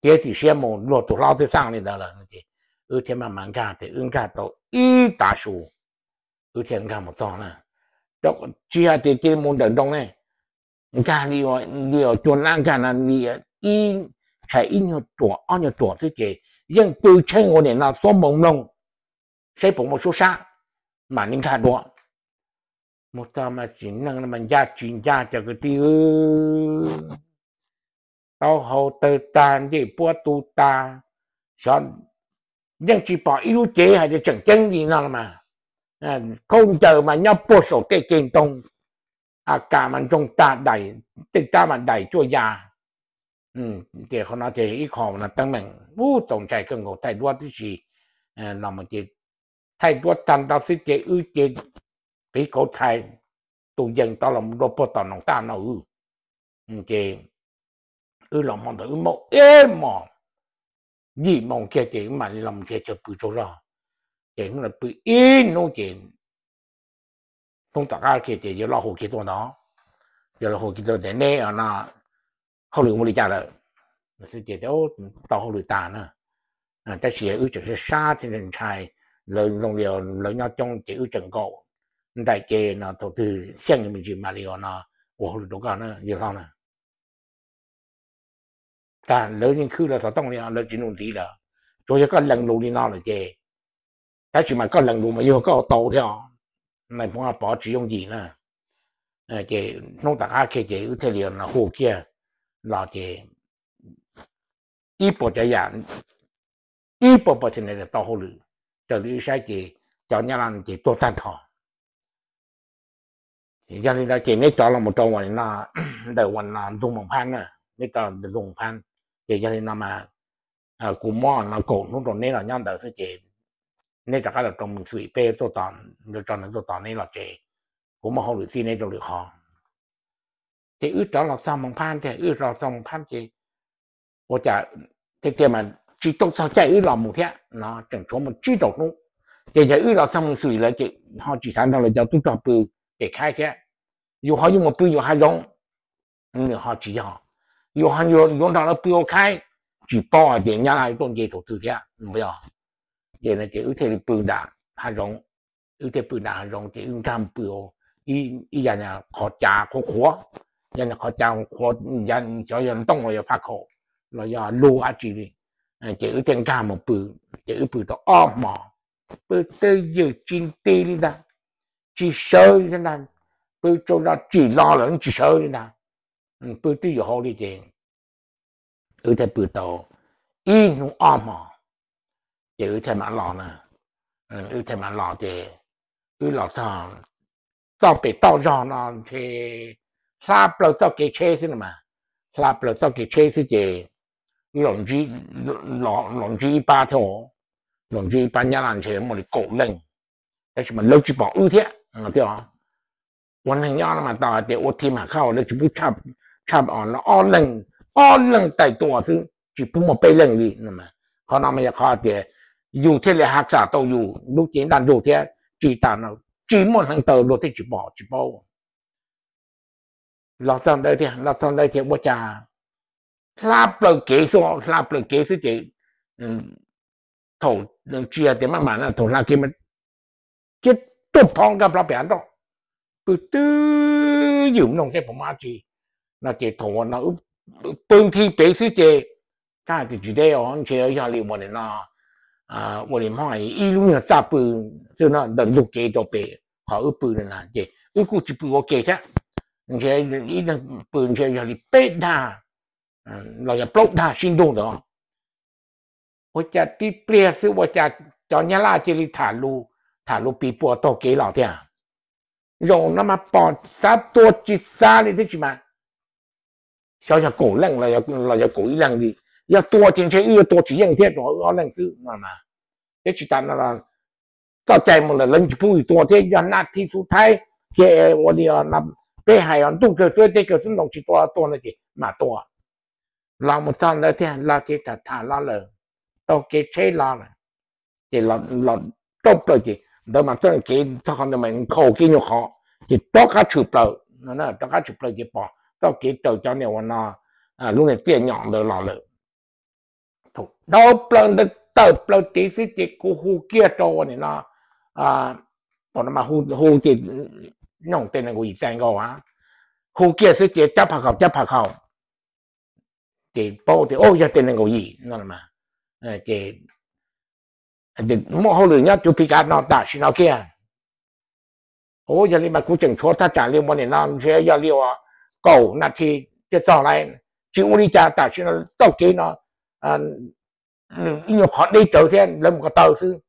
Tiav txim siab mus, luag tus hlob twb xaj li ntawd lawm no ces wb thiaj maj mam nkag, ces wb nkag tau ib tav su, wb thiaj nkag mus txog na. Tsis hais tias cia li mus nrawm nroos ne, nkag li, li cuag nab nkag no, li ib, tshais ib nyuag ruam ob nyuag ruam xwb ces yeej pw tsheej ua niam no xuab moos mloog seb puas muaj suab sab mam li nkag dua. Mus txog mas tsim neej mas ncaj tsis ncaj cov kwv tij. taub hau tawg tag, ncej puab tu tag, xyov, yeej tsis pom ib lub cev hais tias tseem ceeb li no los mas. Khaub ncaws mas nyob puag saum tej ceg ntoo, a kas mas ntsoog tag, daim, tej rab mas daim cuaj ya. Ces qhov no ces ib qho no teeb meem ub txaus ntshai kawg nkaus, thaij duab tib si los mus ces thaij duab tag nrho xwb ces wb ces qiv kauv txhais tus yees rov los rau puag tom noog taj no wb. Ces wb los hmo ntawd wb maub ib hmos, yim moo kiag ces wb mam li los nrhiav chaw pw tsaug zog. Ces hnub no pw ib hnub ces hnub tom qab kiag ces yawg loj hu kiag tuaj ntawd, yawg loj hu kiag tuaj tias neb no hauj lwm ua li cas lawm? Ces tau hauj lwm tas na, tab sis wb tseem sab sab thiab ntshai, lawv zoo li lawv nyob coob ces wb tseem nkaum nraim ces no thaum twg xyeej me ntsis mam li no ua hauj lwm rau koj na yawg hlob na. Tag lawv yeej khwb lawv xov tooj li, lawv tsis nug ntxiv lawm. Tsuas yog koj lees lus li no lawm ces, tab sis mas koj lees lus mas yog koj tau thiab, nais phoo Pov tsis yooj yim na. Ces hnub tom qab kiag ces wb thiaj li no hu kiag los ces ib puas tsav yam, ib puas pos txhia ne tau hauj lwm, raws li wb saib ces cov Nyab Laj ces tuag tag nrho. Yog li ntawd ces neb rov los mus rau ua no, ntawm ua no ntug Moos Phab na, neb rov ntug Moos Phab. Ces yog li no mas kuv muab no kaum hnub rau neb los nyob ntawd xwb ces neb rov qab los rau Moos Xwm peb tuaj tos, tso neeg tuaj tos neb los tsev, kuv muaj hauj lwm txij neb rau lwm qhov. Ces wb rov los txog Moos Phab thiab, wb rov txog Moos Phab ces ua cas tiag tiag mas tsis tau txog caij wb los mus thiab no, tseem tshuav mus tsib rau hnub. Ces yog wb los txog Moos Xwm lawm ces ho tsis xav nrog lawv cov tub rog pw pem khaib thiab, yus ho yuav mus pw yus hav zoov, nws ho tsis yog, yus ho yuav nrog lawv pw ua khaib, tsis paub hais tias Nyab Laj tuaj nce thaum twg thiab. Ces no ces wb thiaj li pw nram hav zoov, wb thiaj pw nram hav zoov ces wb nkag mus pw ib yam qhov cav qhuav qhuav, yog qhov cav qhuav, xyov yog ntoo los yog phaj khaum los yog lug dab tsi li. Ces wb thiaj nkag mus pw, ces wb pw tau ob hmos, pw twj ywm tsis nti li ntag, tsis sawv li thiab ntag, pw tsaug zog tsim los lawm tsis sawv li ntag, pw twj ywm hauv li ces wb thiaj pw tau ib hnub ob hmos, ces wb thiaj mam los na, wb thiaj mam los ces wb los txog txoj pem toj zog no ntshe hla plaws txoj kev tsheb xwb no mas, hla plaws txoj kev tsheb xwb ces los ntsib ib pab thiab, los ntsib ib pab Nyab Laj ntshe muaj li kaum leej, tab sis mas lawv tsis pom wb thiab. Ua neeg nyob no mas tau hais tias ua thi mam khauj, lawv tsis pub tshaj, tshaj ob leeg, ob leeg tais tua xwb tsis pub muaj peb leeg li. Qhov no mas yog qhov tias yus thiaj li ha xam tau yus lub cev ntaj ntsug thiab tsis tas no tsis muaj hneev taw luag thiaj tsis pom tsis paub. Los txog ntawd thiab, los txog ntawd thiab ua cas hla plaws kev xwb, hla plaws kev xwb ces thaum tsis yog tias maj mam no thaum hla kev mas cia tuaj phov nkag plho pem hav nroj, pw twj ywm mloog seb puas muaj dab tsi no ces thaum no pw nthi pem xwb ces kab hais tias tsis deb os, ntshe yog li ua li no, ua li Hmoob ib lub nyuag txaj pw xwb no ntawm ntug kev rau pem qhov wb pw na ces wb kuj tsis pw ua ke thiab. Ntshe ib leeg pw ntshe yog li peb dag los yog plaub dag sib ntug ntawd. Ua cas tib pliag xwb ua cas cov Nyab Laj cia li tham lus, tham lus piv puas taug kev los thiab. Zaum no mas pom xav tua tsis xav li thiab tsis mas, xyov yog kaum leej los yog kaum ib leeg li. Yog tua ces ntshe wb yuav tua tsis yeej thiab, rau wb ob leeg xwb no mas. Thiab tsis tas no txoj cai mus lawm lawv tsis pub yus tua thiab, yog nas thi xu thaib ces ua li peb hais os, ntuj kawg xwb teb kawg xwb ntoo tsis tua tuag no ces mam tua. Los mus txog ntawd thiab los ces tham tham los lawm, taug kev tsheb los lawm, ces los rau plaws ces ntawd mas txoj kev txog qhov ntawd mas nkhaus kev nyuag qhov ces rov qab tshwm plaws, rov qab tshwm plaws ces pom txoj kev raws cov niag ua no lub niag tiaj nyom ntawd los lawm. Thaum dhau plaws ntawd tawm plaws tid xwb ces kuv hu kiag rau ua ni no, thaum no mas hu ces nyooj tej nees nkaum yim txais nkaus a, hu kiag xwb ces cab phav khaum cab phav khaum, ces paub tias yog tej nees nkaum yim no ces muaj hauj lwm nyob cuv phi kav no tam sim no kiag. Ua yog li mas kuv tseem tshuav thaj tsam li ua ni no ntshe yog li uas kaum nas thi thiaj txog lawm, tsis ua li cas, tam sim no txoj kev no nws ib nyuag qhov deb tsawv thiab, lawv mus ko taw xwb.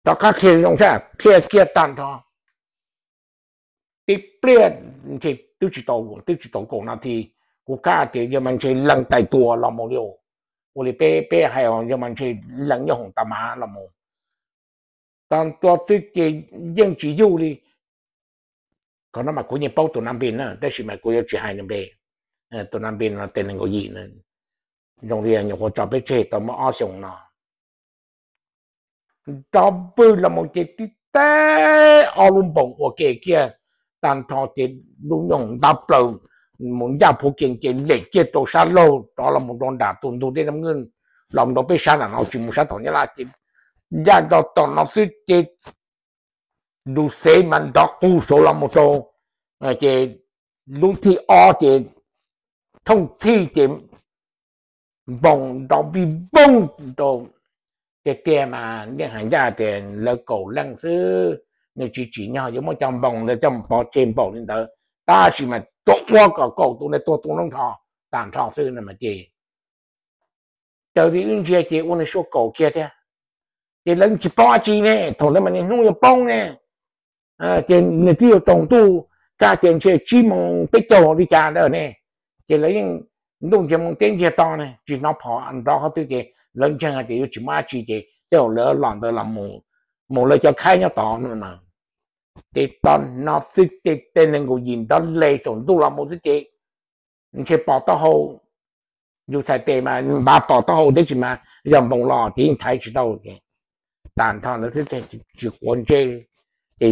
Rov qab qhia zoo sab qhia kiag tag nrho, tib pliag ntshe twb tsis tau, twb tsis tau kaum nas this, kuv kav tias yawg mas ntshe lees tais tua los mus li, ua li peb peb hais yawg mas ntshe lees nyob hoom tas mas los mus. Tag ntua xwb ces yeej tsis yug li. Qhov no mas kuv yeej paub tus nab npe na, tab sis mas kuv yuav tsis hais nws npe. Tus nab npe no tes nees nkaum yim, zoo li nyuam qhuav tso peb tseg tau muaj ob xyoos no. Nrov vwg los mus ces tib teb ob lub npoos ua ke kiag tag nrho ces lub nyoog ntab plaws mus ncaj phuv kees ces lem kiag rau sab laug rov los mus rau nram tus ntug dej Nab Nwj los mus rau peb sab nram no tsis mus sab tom Nyab Laj ces ncaj nrog tom no xwb ces lus xev mas nrov qus saud los mus rau, ces lub thib ob ces thooj txhij ces npoos nrov vij voog rau. Tiag tiag mas yeej hais ncaj tias lawv kaum leej xwb, nws tsis tsim nyog yuav muab cov npoos ntawd coj pov tseg npaum li ntawd, tab sis mas tuaj ua kom kaum tus ntawd tuag tu nrho tag nrho xwb no mas ces raws li wb ntsia ces ua nws sua kaum kiag thiab. Ces lawv tsis paub dab tsi ne, thaum ntawd mas niaj hnub yuav poob ne, ces nws twb yuav tsaus ntuj, kav tias ntshe tsib moos peb caug li cas ntawd ne, ces lawv yeej ntuj ntsiag moo teb ntsiag to ne, tsis hnov phom nrov qhov twg ces lawv ntseeg hais tias yuav tsis muaj dab tsi ces tej zaum lawv los ntawd los mus lawv cov khaib nyob tod no. Ces tog no xwb ces tej nees nkaum yim nrov le saum ntuj los mus xwb ces ntshe pom taub hau, yus txhais tes mas npav pom taub hau tib si mas yog npoo los ces yeej thaiv tsis tau ces tag nrho ntawd xwb ces tsis quav ntsej. Ces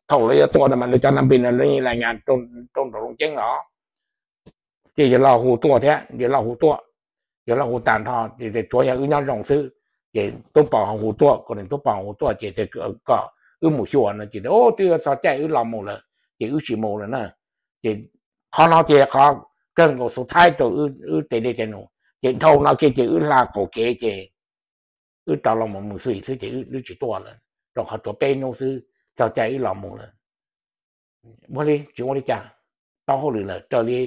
thaum lawv yuav tua no mas lawv cov nab npe no lawv yeej las nyas rau nraum Looj Ceeb los, ces yawg laus hu tuaj thiab, yawg laus hu tuaj, yawg laus hu tag nrho ces tsuav yog wb nyob zoo xwb, ces Tub Pov ho hu tuaj, kom nws Tub Pov hu tuaj ces kom wb mus xyuas no ces twb yuav txog caij wb los mus lawm ces wb tsis mus lawm na. Ces qhov no ces qhov kawg nkaus xu thaib rau wb tes dej tes num, ces dhau no kiag ces wb hla qaum kev ces wb rov los mus Moos Xwm xwb ces wb tsis tuaj lawm, rau qhov tsuav peb hnub xwb txog caij wb los mus lawm. Ua li tsis ua li cas, tau hauj lwm lawm raws li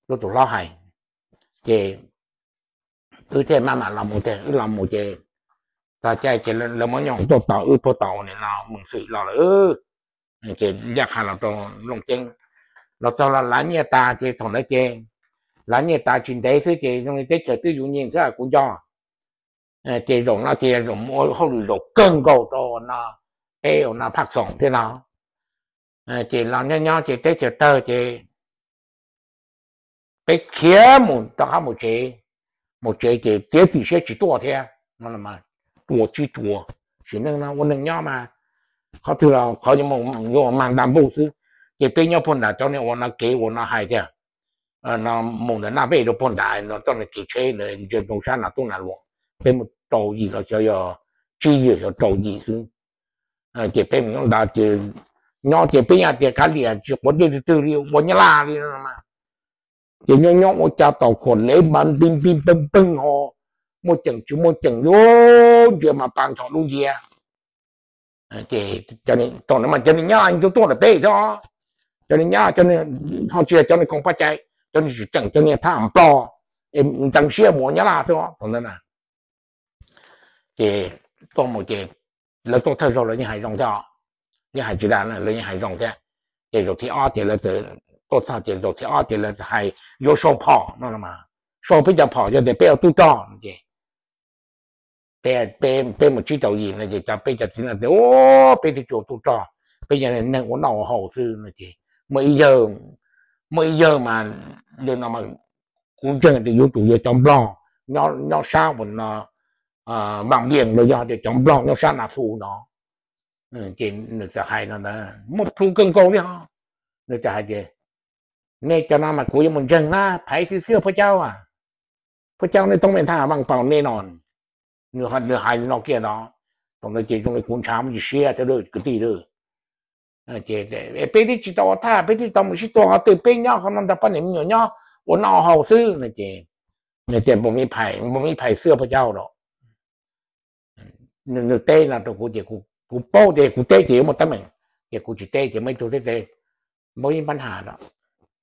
lub tus hlob hais, ces wb thiaj maj mam los mus tiag. Wb los mus ces txog caij ces lawv muab nyooj tuaj tos wb puag tom ua nim no Moos Xwm los lawm, ces ncaj qha los rau Looj Ceeb. Los txog los lav nyiaj tas ces thaum ntawd ces lav nyiaj tas tsis ntev xwb ces zoo li teb chaws twb yuav nyiaj xwb kuv nco. Ces zaum no ces zaum ua hauj lwm zaum kawg nkaus rau no, peb ua no phaj xoom thiab no. Ces los nyob nyob ces teb chaws tawg ces peb khiav mus rov qab mus tsev, mus tsev ces tiav txim siab tsis tuaj thiab. Ua tsis tuaj, sim neej no ua neeg nyob mas qhov twg los qhov yuav mag nta npuj xwb. Ces peb nyob puag nram cov niag ua no kev ua no hais tias no mus ntawm Naj Vej rau puag nram no txoj niag kev tsheb ntawd ntsia rau sab Nam Tub Nam Luam, peb mus rau yim los xyov yog tsib yim xyov rau yim xwb. Ces peb mus nyob ntawd ces nyob ces peb yeej tias kav liam tsis quav ntsej twg twg li ua Nyab Laj li no. Ces nyob nyob ua cas tau khuam lev mas nti nti npeeg npeeg ho muaj ceem tsis muaj ceem yuav ntsia mas pa nchos lub nciab. Ces thaum ntawd mas cov niag Nyab Laj yeej tuaj tuaj ntawm peb thiab, cov niag Nyab Laj ho tsis yog cov niag koom paj cai, cov niag tsis ceem cov niag thab Nplog, ntxeev siab mus ua Nyab Laj xwb thaum ntawd na. Ces tuaj mus ces lawv tuaj thawj zaug lawv yeej hais zoo thiab, yeej hais tsis dag na, lawv yeej hais zoo thiab. Ces zaum thib ob ces lawv tuaj txog ces zaum thib ob ces lawv txawm hais yuav sau phom no, sau peb cov phom yog tias peb ua tub rog no ces peb mus tsib rau yim no ces cov peb cov txiv neej tias peb twb tsis ua tub rog, peb yog neeg ua noj ua haus xwb no ces muaj ib yawg, muaj ib yawg mas li no kuv ntseeg tias yuav tsum yog cov Nplog nyob sab uas no, Vaj Viaj los yog tias cov Nplog nyob sab Nas Xus no. Ces nws txawm hais no ntawd muaj plhu kawg nkaus li ho, nws txawm hais tias nej cov no mas kuv yuav mus ntseeg na, phaiv xwb xwb phuaj caub, phuaj caub nej toob me thaj Vaj Paus nej no. Nws hais no kiag no, thaum ntawd ces zoo li kuv ntshav muaj tsis siab thiab kwv tij lawm. Ces peb twb tsis tau ua thaj, peb twb tsis tau mus sib tua qhov twg, peb nyob qhov no nrog poj niam me nyuam nyob ua noj haus xwb no ces nws tias npau me phais, npau me phais xwb phuaj caub rau. Nws teb no rau kuv ces kuv paub tias kuv teb ces yuav muaj teeb meem, ces kuv tsis teb ces muaj ib tug teb tias npau me pab nham no,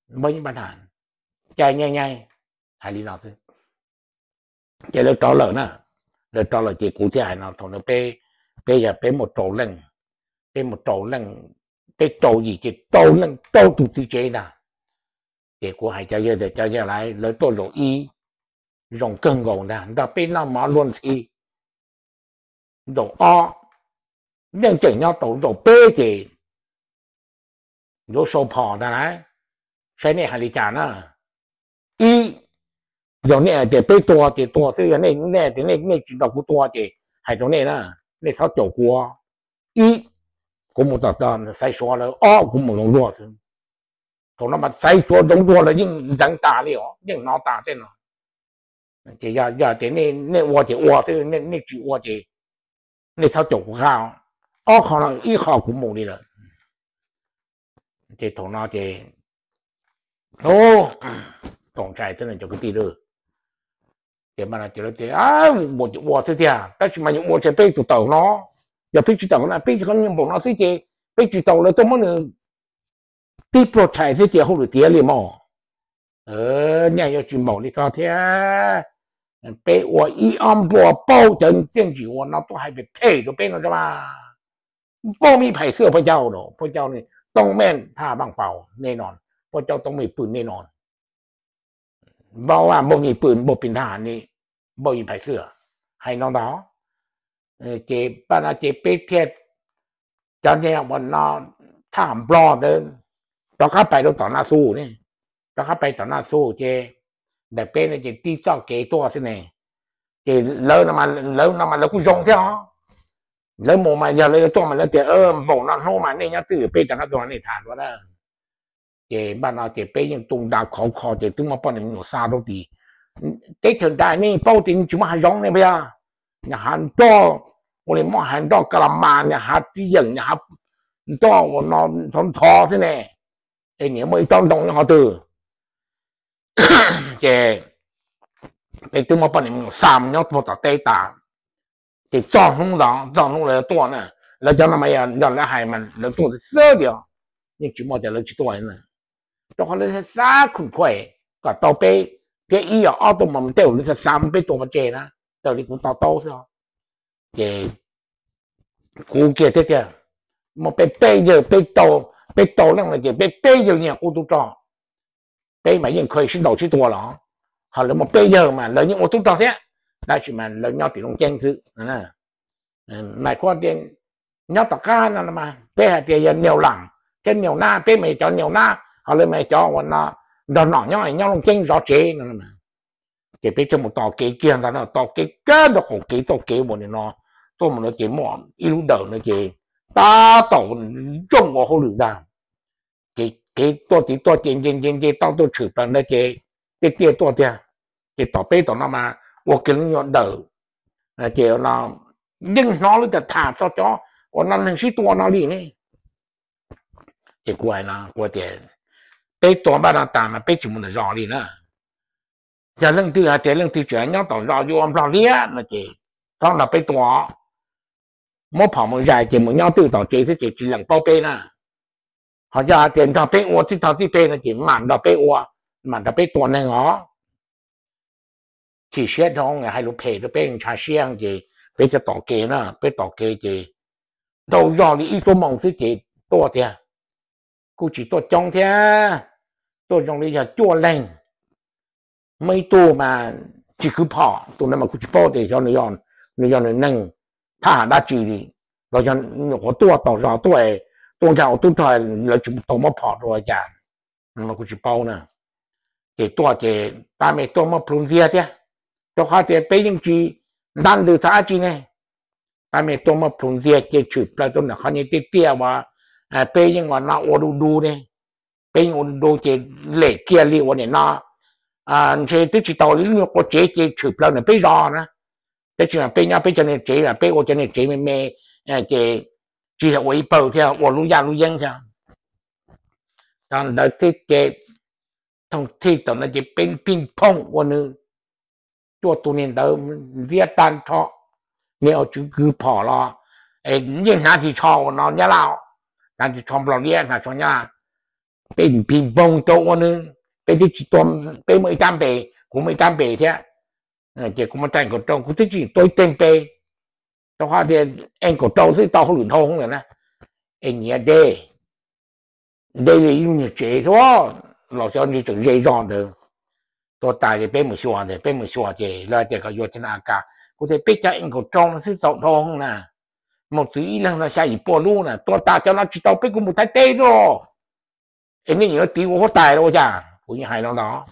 npaj nyaij, nyaij, hais li no xwb. Ces lawv rov lawm na, lawv rov lawm ces kuv thiaj hais no, thaum no peb, peb yog peb muaj rau leej, peb muaj rau leej, peb rau yim ces rau leej rau tus txiv tsev ntag. Ces kuv hais cov yawg tias cov yawg lawv, lawv tuaj zaum ib, zoo kawg nkaus ntag, nrog peb noj mov luag ntxhi. Zaum ob, yeej tseem nyob tau. Zaum peb ces yuav sau phom ntag lauj. Saib nej hais li cas na? Ib, yog nej hais tias peb tuag ces tuag xwb, yog nej, nej tias nej, nej tsis nrog kuv tuag ces hais rau nej na, nej txhob caum kuv. Ib, kuv mus tom Xaiv Suav lawm. Ob, kuv mus Zoov Zuag xwb. Thaum no mas Xaiv Suav Zoov Zuag lawv yeej ntxeev tas li os, yeej hnov tas tej no. Ces yog, yog tias nej ua ces ua xwb, nej tsis ua ces nej txhob caum kuv qab. Ob qho no ib qho kuv mus li lawm. Ces thaum no ces txaus ntshai xwb cov kwv tij lawm. Ces mas tias ua ces ua xwb tiag, tab sis mas yuav ua ces peb tus tawm no, yog peb tsis tawm no, peb tsis qhov npaum no xwb ces peb tsis tau lawv tuaj muab nws tib pluag tshais xwb ces hauj lwm tiav li mog. Nyaj yuav tsis npaum li ko thiab. Peb ua ib ob nplua paub cov txiaj ntsig ua no tuaj hais phem phem rau peb no mas. Npauj me phais xwb poj cauj, poj cauj ne, toob mej thaj vaaj paus nej no, poj cauj toob mej pw nej no. Npauj, npauj me pw, npauj pis nthaj ne, npauj me phais xwb. Hais no ntag. Ces paj no ces peb thiaj cov niag ua no thaj nplog ntawd rov qab pais rau tom Naj Xus ne, rov qab pais tom Naj Xus ces ntawm peb no ces tib txoj kev tuaj xwb ne. Ces lawv no mas lawv kuj zoo thiab os. Lawv mus mas yog lawv tuaj mas lawv tias npaum no hnub mas nej nyob twj ywm peb rov qab tuaj nej tham dua na. Ces npaj no ces peb yeej tu nra khov kho ces twb muaj poj niam me nyuam xa rau tim teb chaws nrad, nej paub tias tsis muaj hav zoov ne puas yog? Nws hav nroj, ua li muab hav nroj ka la mas, nws hav txiv yeem, nws hav nroj ua no ntxhov ntxhov xwb ne. Es niam muaj ib tsob ntoo nyob qhov twg? Ces peb twb muab poj niam me nyuam xa mus nyob puag tom teb tas. Ces txog hnub ntawd, txog hnub lawv tuaj na, lawv cov no mas yog lawv hais mas lawv tuaj xwb tiag, yeej tsis muaj tias lawv tsis tuaj na. Rau qhov lawv xav khum khuais kom tau peb, thiab ib yog ob tuaj mas tej zaum lawv xav xav muab peb tua pov tseg na, raws li kuv to taub xwb. Ces kuv kiag thiab tiag, muaj peb peb yawg, peb rau, peb rau leej no ces peb peb yawg nyiag qub tub rog. Peb mas yeej kha sib ntaus sib tua los, ho lawv muaj peb yawg mas lawv yeej ua tub rog thiab, tab sis mas lawv nyob tim Looj Ceeb xwb. Mas kuv tias nyob tom qab no mas peb hais tias yog Niam Lam thiab Niam Nab, peb mas yog cov Niam Nab, ho lawv mas yog cov uas no nrog nom nyob, nyob Looj Ceeb zov tsev no. Ces peb thiaj mus tos kev kiag ntag no, tos kev kiag nrog qaum kev txoj kev uas nim no tuaj mus no ces muaj ib lub dawm no ces tab tom zoo ua hauj lwm ntag. Ces kev tuaj tiv tuaj ces nce nce nce tau tuaj tshwm plaws ntawd ces tiaj tiaj tuaj tiag. Ces tom peb tom no mas ua kiag lub nyuag dawm, ces yeej hnov lub tas tham txog cov uas no neeg sib tua no li ne. Ces kuv hais no kuv tias peb tua npaj no tas mas peb tsis mus ntawm zos li na. Yog leej twg hais tias leej twg tseem nyob tom zos yuav ua Nplog liab no ces txhob nrog peb tua. Muab phom mus zais ces mus nyob twj tom tsev xwb ces tsis lees paub peb na. Ho yog hais tias nrog peb ua txij tog txij peg no ces mam nrog peb ua, mam nrog peb tua neeg os. Chim siab dhau hais lus phem rau peb ntshav siab ces peb thiaj tom kev na, peb tom kev ces dhau zog li ib xuab moos xwb ces tuaj tiag. Kuj tsis tuaj coob thiab, tuaj zoo li yog cuaj leeg. Muaj ib tug mas tsis kwv phom, tus ntawd mas kuv tsis paub tias xyov nws yog nws neeg thab ham dab tsi li, los yog nyuam qhuav tuaj tom zos tuaj, tuaj nkag ua tub rog lawv tsis tau muab phom rau ua cas, no kuv tsis paub na. Ces tuaj ces tab meeg tuaj muab plhu ntxiag thiab, rau qhov tias peb yeej tsis ntab ntws txog dab tsi ne. Tab meeg tuaj muab plhu ntxiag ces tshwm plaws rau nram qhov niag tiaj tiaj uas peb yeej ua no ua du du ne. Peb yeej ua du du ces lem kiag li ua nim no, ntshe twb tsis tau li lub nyuag qua tsev ces tshwm plaws ntawm peb zos na. Tab sis mas peb nyob peb cov niag tsev, peb ua cov niag tsev me me, ces tsis yog ua ib pawg thiab, ua lub yaj lub yeeb thiab. Thaum ntawd thiab ces thooj thij thaum ntawd ces peb pij phooj ua nws, cuaj tus niag ntawd ntxiab tag nrho, niag ua tswv kwv phom los es yeej hnav ris tsho uas no Nyab Laj, hnav ris tsho Nplog liab, hnav tsho Nyab Laj, peb phi npoog rau ua nws, peb twb tsis tua, peb muaj ib rab npe, kuv muaj ib rab npe thiab, ces kuv muaj rab ees kaum rau, kuv twb tsis tua ib teg npe, rau qhov tias ees kaum rau xwb tau hauj lwm dhau lawm na. Es nyiam dej, dej li ib lub nyuag tsev xwb, los xyov ntshe tseem ze zog ntawd. Tua tas ces peb mus xyuas ntawd, peb mus xyuas ces lawv tias kom yuav cov no a kas, kuv tias peb cov ees kaum rau no xwb txaus dhau na, mus txwv ib leeg no xya yim pua lub na, tua tas cov no tsis tau peb kuj mus Thaib teb xwb. Es nej yuav tiv ua huab tais los ua cas? Kuv yeej hais los ntawd.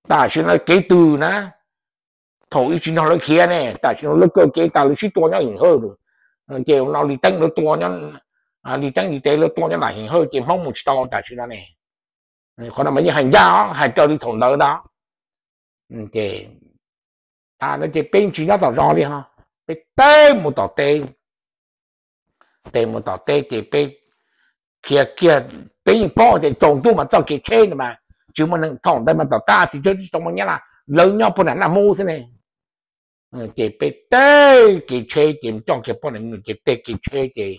Tam sim no kev twg na, thaum ub tsis nrog lawv khiav ne, tam sim no lawv kaw kev tas lawv sib tua nyob Him Hawj, ces no Lis Teeb lawv tua, Lis Teeb Lis Tev lawv tua nyob nram Him Hawj ces Hmoob mus tsis tau tam sim no ne. Qhov no mas yeej hais ncaj, hais raws li thaum ntawd ntag. Ces, a, no ces peb tsis nyob tom zos li ho, peb teb mus tom teb, teb mus tom teb ces peb khiav kiag, peb yeej paub tias tsaus ntuj mas txoj kev tsheb no mas tsis muaj neeg, thaum ntawd mas tom qab txiv tsheb tsis tau muaj Nyab Laj, lawv nyob puag nram Naj Mub xwb ne. Ces peb teb kev tsheb ces coj kiag poj niam me nyuam ces teb kev tsheb ces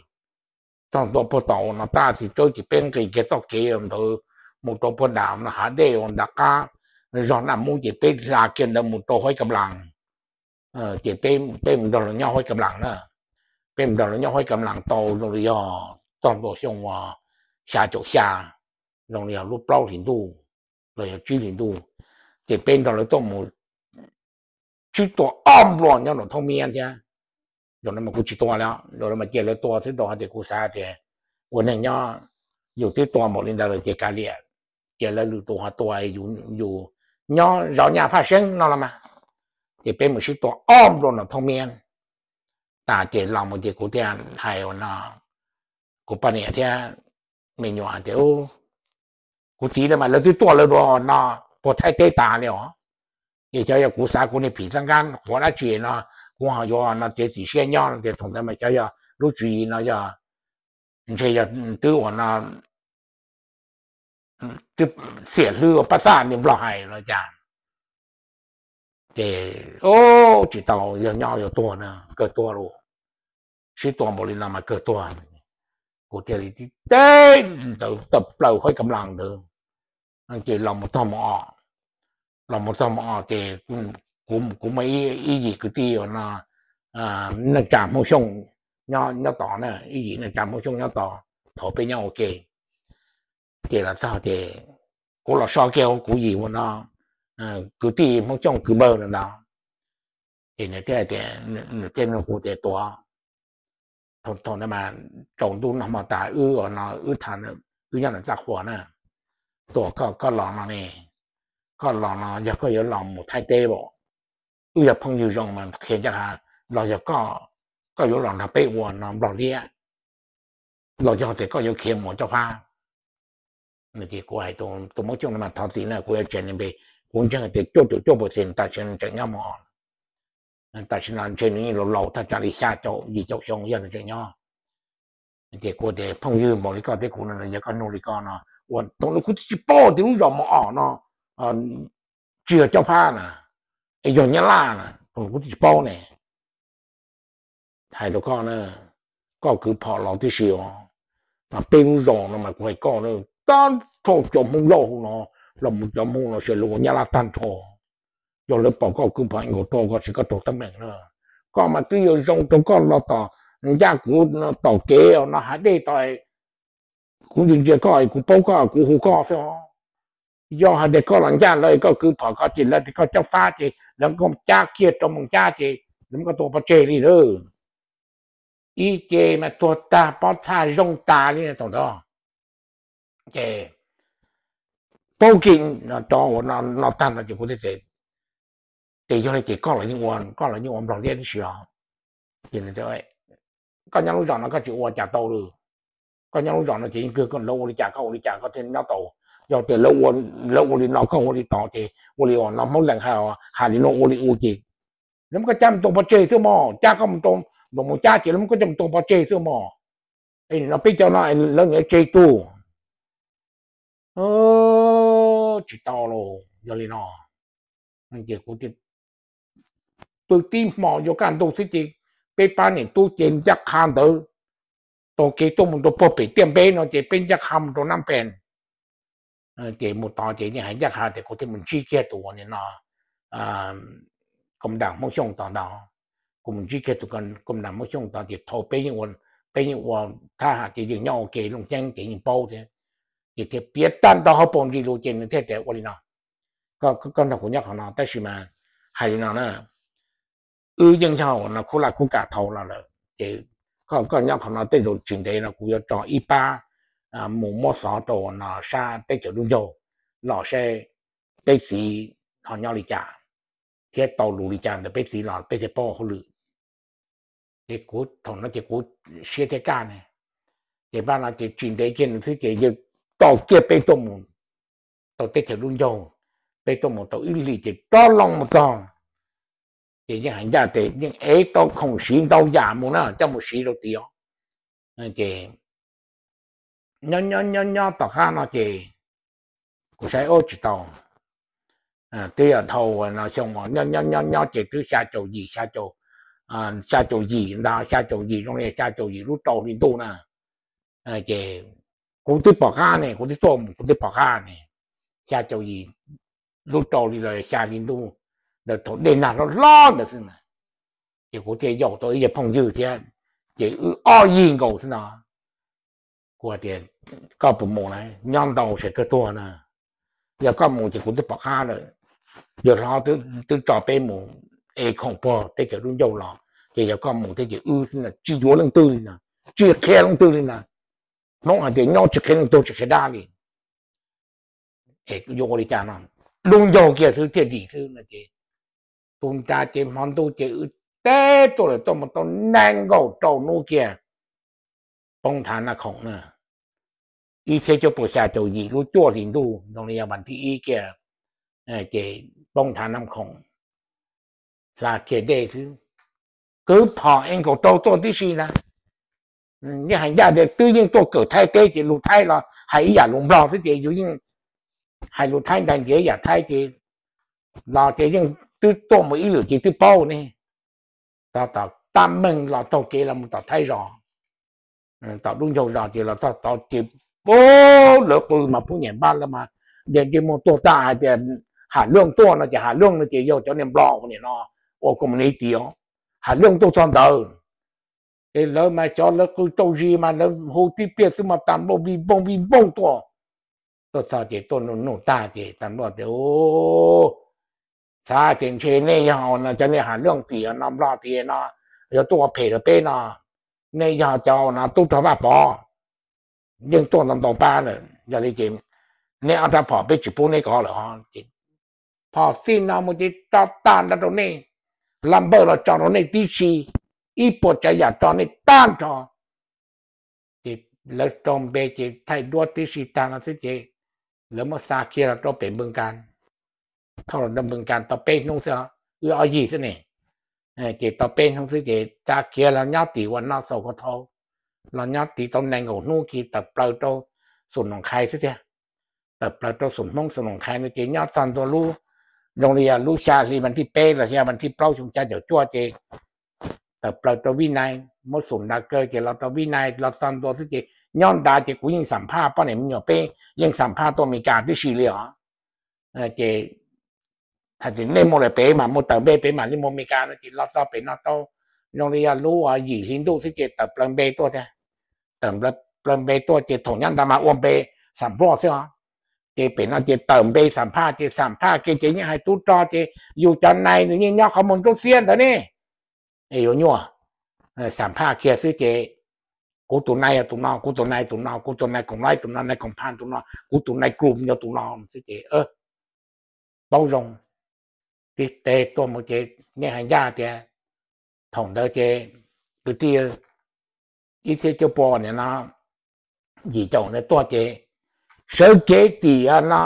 txog ntua puag tom no tab txiv tsheb ces peb nqis kiag txoj kev ntawd mus rau puag nram no hav dej uas nram qab zos Naj Mub ces peb hla kiag ntawd mus rau Huaib Kam Las. Ces peb mus nrog lawv nyob Huaib Kam Las na, peb mus nrog lawv nyob Huaib Kam Las tau zoo li yog txog ntua xyoo uas xya caum xya, zoo li yog lub plaub hlis ntuj los yog tsib hlis ntuj, ces peb nrog lawv tuaj mus sib tua ob nplua nyob nram Thoob Miab thiab. Zaum no mas kuv tsis tua li, zaum no mas cia lawv tua xwb rau hais tias kuv xav tias ua neeg nyob yus twb tua npaum li ntawd lawm ces kav liam, cia lawv lwm tus ho tua, yus nyob zov nyaj phaj seeb no los mas. Ces peb mus sib tua ob nplua nram Thoob Miab tas ces los mus ces kuv thiaj hais ua no, kuv poj niam thiab me nyuam hais tias, kuv txiv lawv mas lawv twb tuaj lawv dua no puag Thaib teb tas li os. Ces xyov yog kuv xav kuv niag phim xab nkab qhuav dab tsi no, kuv ho yuav no txiav txim siab nyob no tias thaum ntawd mas xyov yog lub tswv yim no yog ntshe yog twb ua no, twb xiam hlwb ua pab xaj li Nplog hais los cas. Ces tsis tau, yog nyob yog tuag na, kawg tuag lauj. Sib tua npaum li no mas kawg tuag. Kuv thiaj li tib teb ntawd tawm plaws Huaib Kam Las ntawd, ces los mus txog mus os, los mus txog mus os ces kuv muaj ib yim kwv tij uas no neej tsa Hmoob Xyooj nyob tod na, ib yim neej tsa Hmoob Xyooj nyob tod thaum peb nyob ua ke. Ces los txog ces kuv los so kiag kuv yim uas no kwv tij Hmoob Xyooj kwv npawg no ntag. Ces nws thiaj tias, nws thiaj nug kuv tias, Tuam, thaum ntawd mas tsaus ntuj noj hmo tas wb ua no wb tham, wb nyob nram txaj qhua na, Tuam, koj los no ne, koj los no yog koj yuav los mus Thaib teb los? Wb yog phooj ywg zoo mas qhia ncaj qha, los yog koj yuav los nrog peb ua no Nplog liab, los yog tias koj yuav khiav mus Cob Phab? Ces kuv hais tus Hmoob Xyooj no mas thov txim na, kuv yuav tseg nws npe, kuv ntseeg tias cuaj caum cuaj pua xees tam sim no tseem nyob mus os. Tam sim no ntshe nws yeej laus laus thaj tsam li xya caum yim caum xyoo yog nws tseem nyob. Ces kuv tias, Phooj ywg, npaum li koj thiab kuv no, yog koj nug li ko no, ua thaum no kuv twb tsis paub tias lub zos Mos Om no tsis yog Cob Phab na, es yog Nyab Laj na, kuv twb tsis paub ne. Hais rau koj na, koj kwv phom los tib si os, mas peb lub zos no mas kuv hais koj na, tag nrho cov Hmoob Lauj hauv no, los mus cov Hmoob no sawv lawv ua Nyab Laj tag nrho. Yog lawv pom koj kwv phom nkaus rau koj ces koj raug teeb meem na. Koj mas twb yuav zoo rau koj los tom ncaj kuv tom kev no hav dej tod, kuv ntsia ntsia koj, kuv paub koj, kuv hu koj xwb os. Yog hais tias koj los ncaj lawv, koj kwv phom koj ces lawv tias koj Cob Phab ces lawv muab koj cab kiag rau Moos Cab ces lawv muab koj tua pov tseg li lawm. Ib ce mas tuag tag pob txha zoo tas li thaum ntawd. Ces paub kiag rov ua no tag no ces kuv thiaj tias, ces yog li ces koj los yeej ua, koj los yeej ua Nplog liab tib si os. Ces koj nyob lub zos no koj tsis ua cas tau li. Koj nyob lub zos no ces yeej kawg, lawv ua li cas koj ua li cas koj thiaj nyob tau. Yog tias lawv ua li no koj ua li tod ces ua li no Hmoob Lees hais li no ua li ua ces lawv muab koj cab mus tua pov tseg xwb mog, cab koj mus rau nram Moos Cab ces lawv muab koj cab mus tua pov tseg xwb mog. Es nim no peb cov no lawv niam tseg tug tsis tau los yog li no. Ces kuv pw tib hmo yuav kaj ntug xwb ces peb pab niam tub ces ncaj qha ntawd taug kev tuaj mus rau puag pem Tiaj Npeb no ces peb ncaj qha mus rau Nab Phees. Ces mus tod ces yeej hais ncaj qha tias kuv thiaj mus ntsib kiag tus uas nim no Koom Dam Hmoob Xyooj tod ntag. Kuv mus ntsib kiag tus Koom Dam Hmoob Xyooj tod ces thaum peb yeej ua, peb yeej ua thab ham ces yeej nyob ua ke looj ceeb ces yeej paub thiab. Ces thiaj piav tag nrho hauv paus ntsws lus ces nws thiaj tias ua li no, koj nrog kuv nyob qhov no tab sis mas hais li no na, wb yeej yog ua no khub laj khub kam thaum los lawm ces koj nyob qhov no tej zaum tsis ntev no kuv yuav tso ib pab mus muab xov rau no sab teb chaws Dub Ncaug los seb peb txiv ho nyob li cas thiab tau lus li cas ntawm peb txiv los peb thiaj paub hauj lwm. Ces kuv thaum no ces kuv siab thiaj kaj ne. Ces pab no ces tsis ntev kiag nws xwb ces yawg tau kiag peb tuaj mus tau teb chaws Dub Ncaug, peb tuaj mus tau ib hlis ces rov loo mus txog. Ces yeej hais ncaj tias yeej ev tau khoom siv ntau yam mus na coj mus siv rau tid os. Ces nyob nyob nyob tom qab no ces kuv saib ua tsis tau, twb yog dhau no xyoo nyob nyob nyob ces twb xya caum yim, xya caum yim ntag, xya caum yim zoo li xya caum yim lub rau hli ntuj na. Ces kuv twb pom qab ne, kuv twb tuaj mus kuv twb pom qab ne, xya caum yim lub rau hli los xya hli ntuj ntawd thaum dej nag hlob hlob ntawd xwb na. Ces kuv thiaj yaum tau ib yawg phooj ywg thiab, ces wb ob yig nkaus xwb no. Kuv tias koj puas mus na, nyob ntau sawv kawg tuag na. Yog koj mus ces kuv twb pom qab lawm. Yawg hlob twb tso peb mus ev khoom puag teb chaws Dub Ncaug los ces yog koj mus thiab ces wb xwb na, tsis yuav leej twg li na, tsis qhia leej twg li na. Hmoob hais tias nyob tsis qhia leej twg tsis qhia dab li. Yuav ua li cas no, Dub Ncaug kiag xwb thiaj dim xwb no ces tus nrad ces hmo ntuj ces wb teb tuaj lawm tuaj mus tau nees nkaum rau hnub kiag poob thav Naj Khoom na, ib txhiab cuaj puas xya caum yim lub cuaj hlis ntuj zoo li yog vas thib ib kiag, ces poob thav Naj Khoom hla kiag dej xwb, kwv phom es nkaum rau tuaj tib si na. Yeej hais ncaj tias twb yeej tuaj kawm Thaib teb ces lus Thaib los hais ib yam lus Nplog xwb ces yus yeej hais lus Thaib ntag, ntiav ib yam Thaib ces los ces yeej twb tuaj mus ib lwm ces twb paub ne. Tab meeg los taug kev los mus tom Thaib zos, tom Dub Ncaug zos ces los txog tod ces lawv qw mas pub nyem npab lawv mas, ntiaj teb muaj tuaj tag hais tias Ham Luj tuaj no ces Ham Luj no ces yog cov niag Nplog nim no ua koom ni tias Ham Luj tuaj txog ntawd ces lawv mas cov lawv qw tau zis mas lawv hu tib pliag xwb mas tas nplooj vij vooj vij vooj tuaj. Tuaj txog ces tuaj nug nug tag ces tas nplooj tias, Txhav ces ntshe nej yog no cov niag Ham Luj tim no Nplog tim no yuav tuaj ua phem rau peb no, nej yog cov no tub rog Vaj Pov, yeej tuaj ntau ntau pab lawm, yog li ces nej ob rab phom peb tsis pub neb kov lawm os. Phom xij no mus ces tso tag nrho rau nej, laj npawj los tso rau nej tib si, ib puas tsav yam tso nej tag nrho. Ces lawv rau npe ces thaij duab tib si tag no xwb ces lawv muab xa kiag los rau pem Npws Kas, thauj los rau Npws Kas tau peb hnub xwb, wb ob yig xwb ne. Ces tau peb hnub xwb ces xa kiag los nyob tim uas no Xaus Ko Thau, los nyob tid tau nees nkaum hnub kiag tawm plaws rau Xus Noom Qhai xwb tiag. Tawm plaws rau Xus Hmoob Xus Noom Qhai no ces nyob txog ntua lub, zoo li yog lub xya hli vas thib peb los xya vas thib plaub xyoo xya caum cuaj ces tawm plaws rau Vib Nais, muab Xus Nra Kaw ces los rau Vib Nais los txog ntua xwb ces nyob nrad ces kuv yeej xam phaj poj niam me nyuam peb yeej xam phaj tuaj Amelikas tib si li os. Ces hais tias nej mus lawm pem mas mus tawm npe pem mam li mus Amelikas no ces los txog pem no tau zoo li yog lub yim hli ntuj xwb ces tawm plaws npe tuaj thiab. Tawm plaws npe tuaj ces thaum nyob ntawd mas ua npe Xam Pluaj xwb os. Ces pem no ces tawm npe xam phaj ces xam phaj kiag ces yeej hais tub rog ces yus cov nai nws yeej nyob qhov muag nruab xiab ntawd ne. Es yuav nyuaj, xam phaj kiag xwb ces kuv tus nai yog tus no, kuv tus nai tus no, kuv tus nai koom laib tus no, nai koom pha tus no, kuv tus nai klu yog tus no xwb ces paub zoo. Tib teg tuaj mus ces nej hais ncaj tias thaum ntawd ces kwv tij ib txhiab cuaj pua nim no yim caum ntawd tuaj ces sawv kev tim no,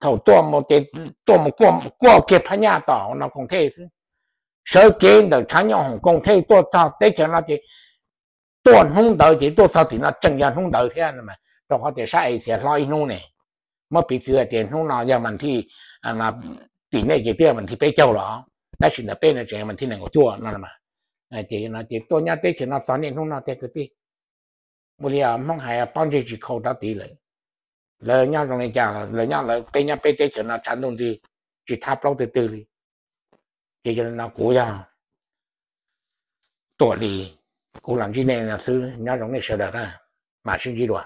thaum tuaj mus ces tuaj mus kuaj kiag phab nyaj tom no Koos Thej xwb. Sawv kev ntawm tshav nyooj hoom Koos Thej tuaj txog teb chaws no ces tuaj hnub ntawd ces tuaj txog tim no tseem yog hnub ntawd thiab, rau qhov tias sab Asia hlob ib hnub ne. Muab piv txwv hais tias hnub no yog vas thib, tim nej ces twb yog vas thib peb caug los, tab sis ntawm peb no tseem yog vas thib nees nkaum cuaj no. Ces no ces tuaj nyob teb chaws no txog niaj hnub no tiag kwv tij. Ua li Hmoob hais pob ntseg tsis khau rov tid lawm. Lawv nyob zoo li cas los lawv nyob lawv, peb nyob peb teb chaws no tshav ntuj nti, tsis thab plaub twg twg li. Ces yog li no kuv yog Tuam Lis, kuv los ntsib nej no xwb, nyob zoo nej sawv daws na, mam sib ntsib dua.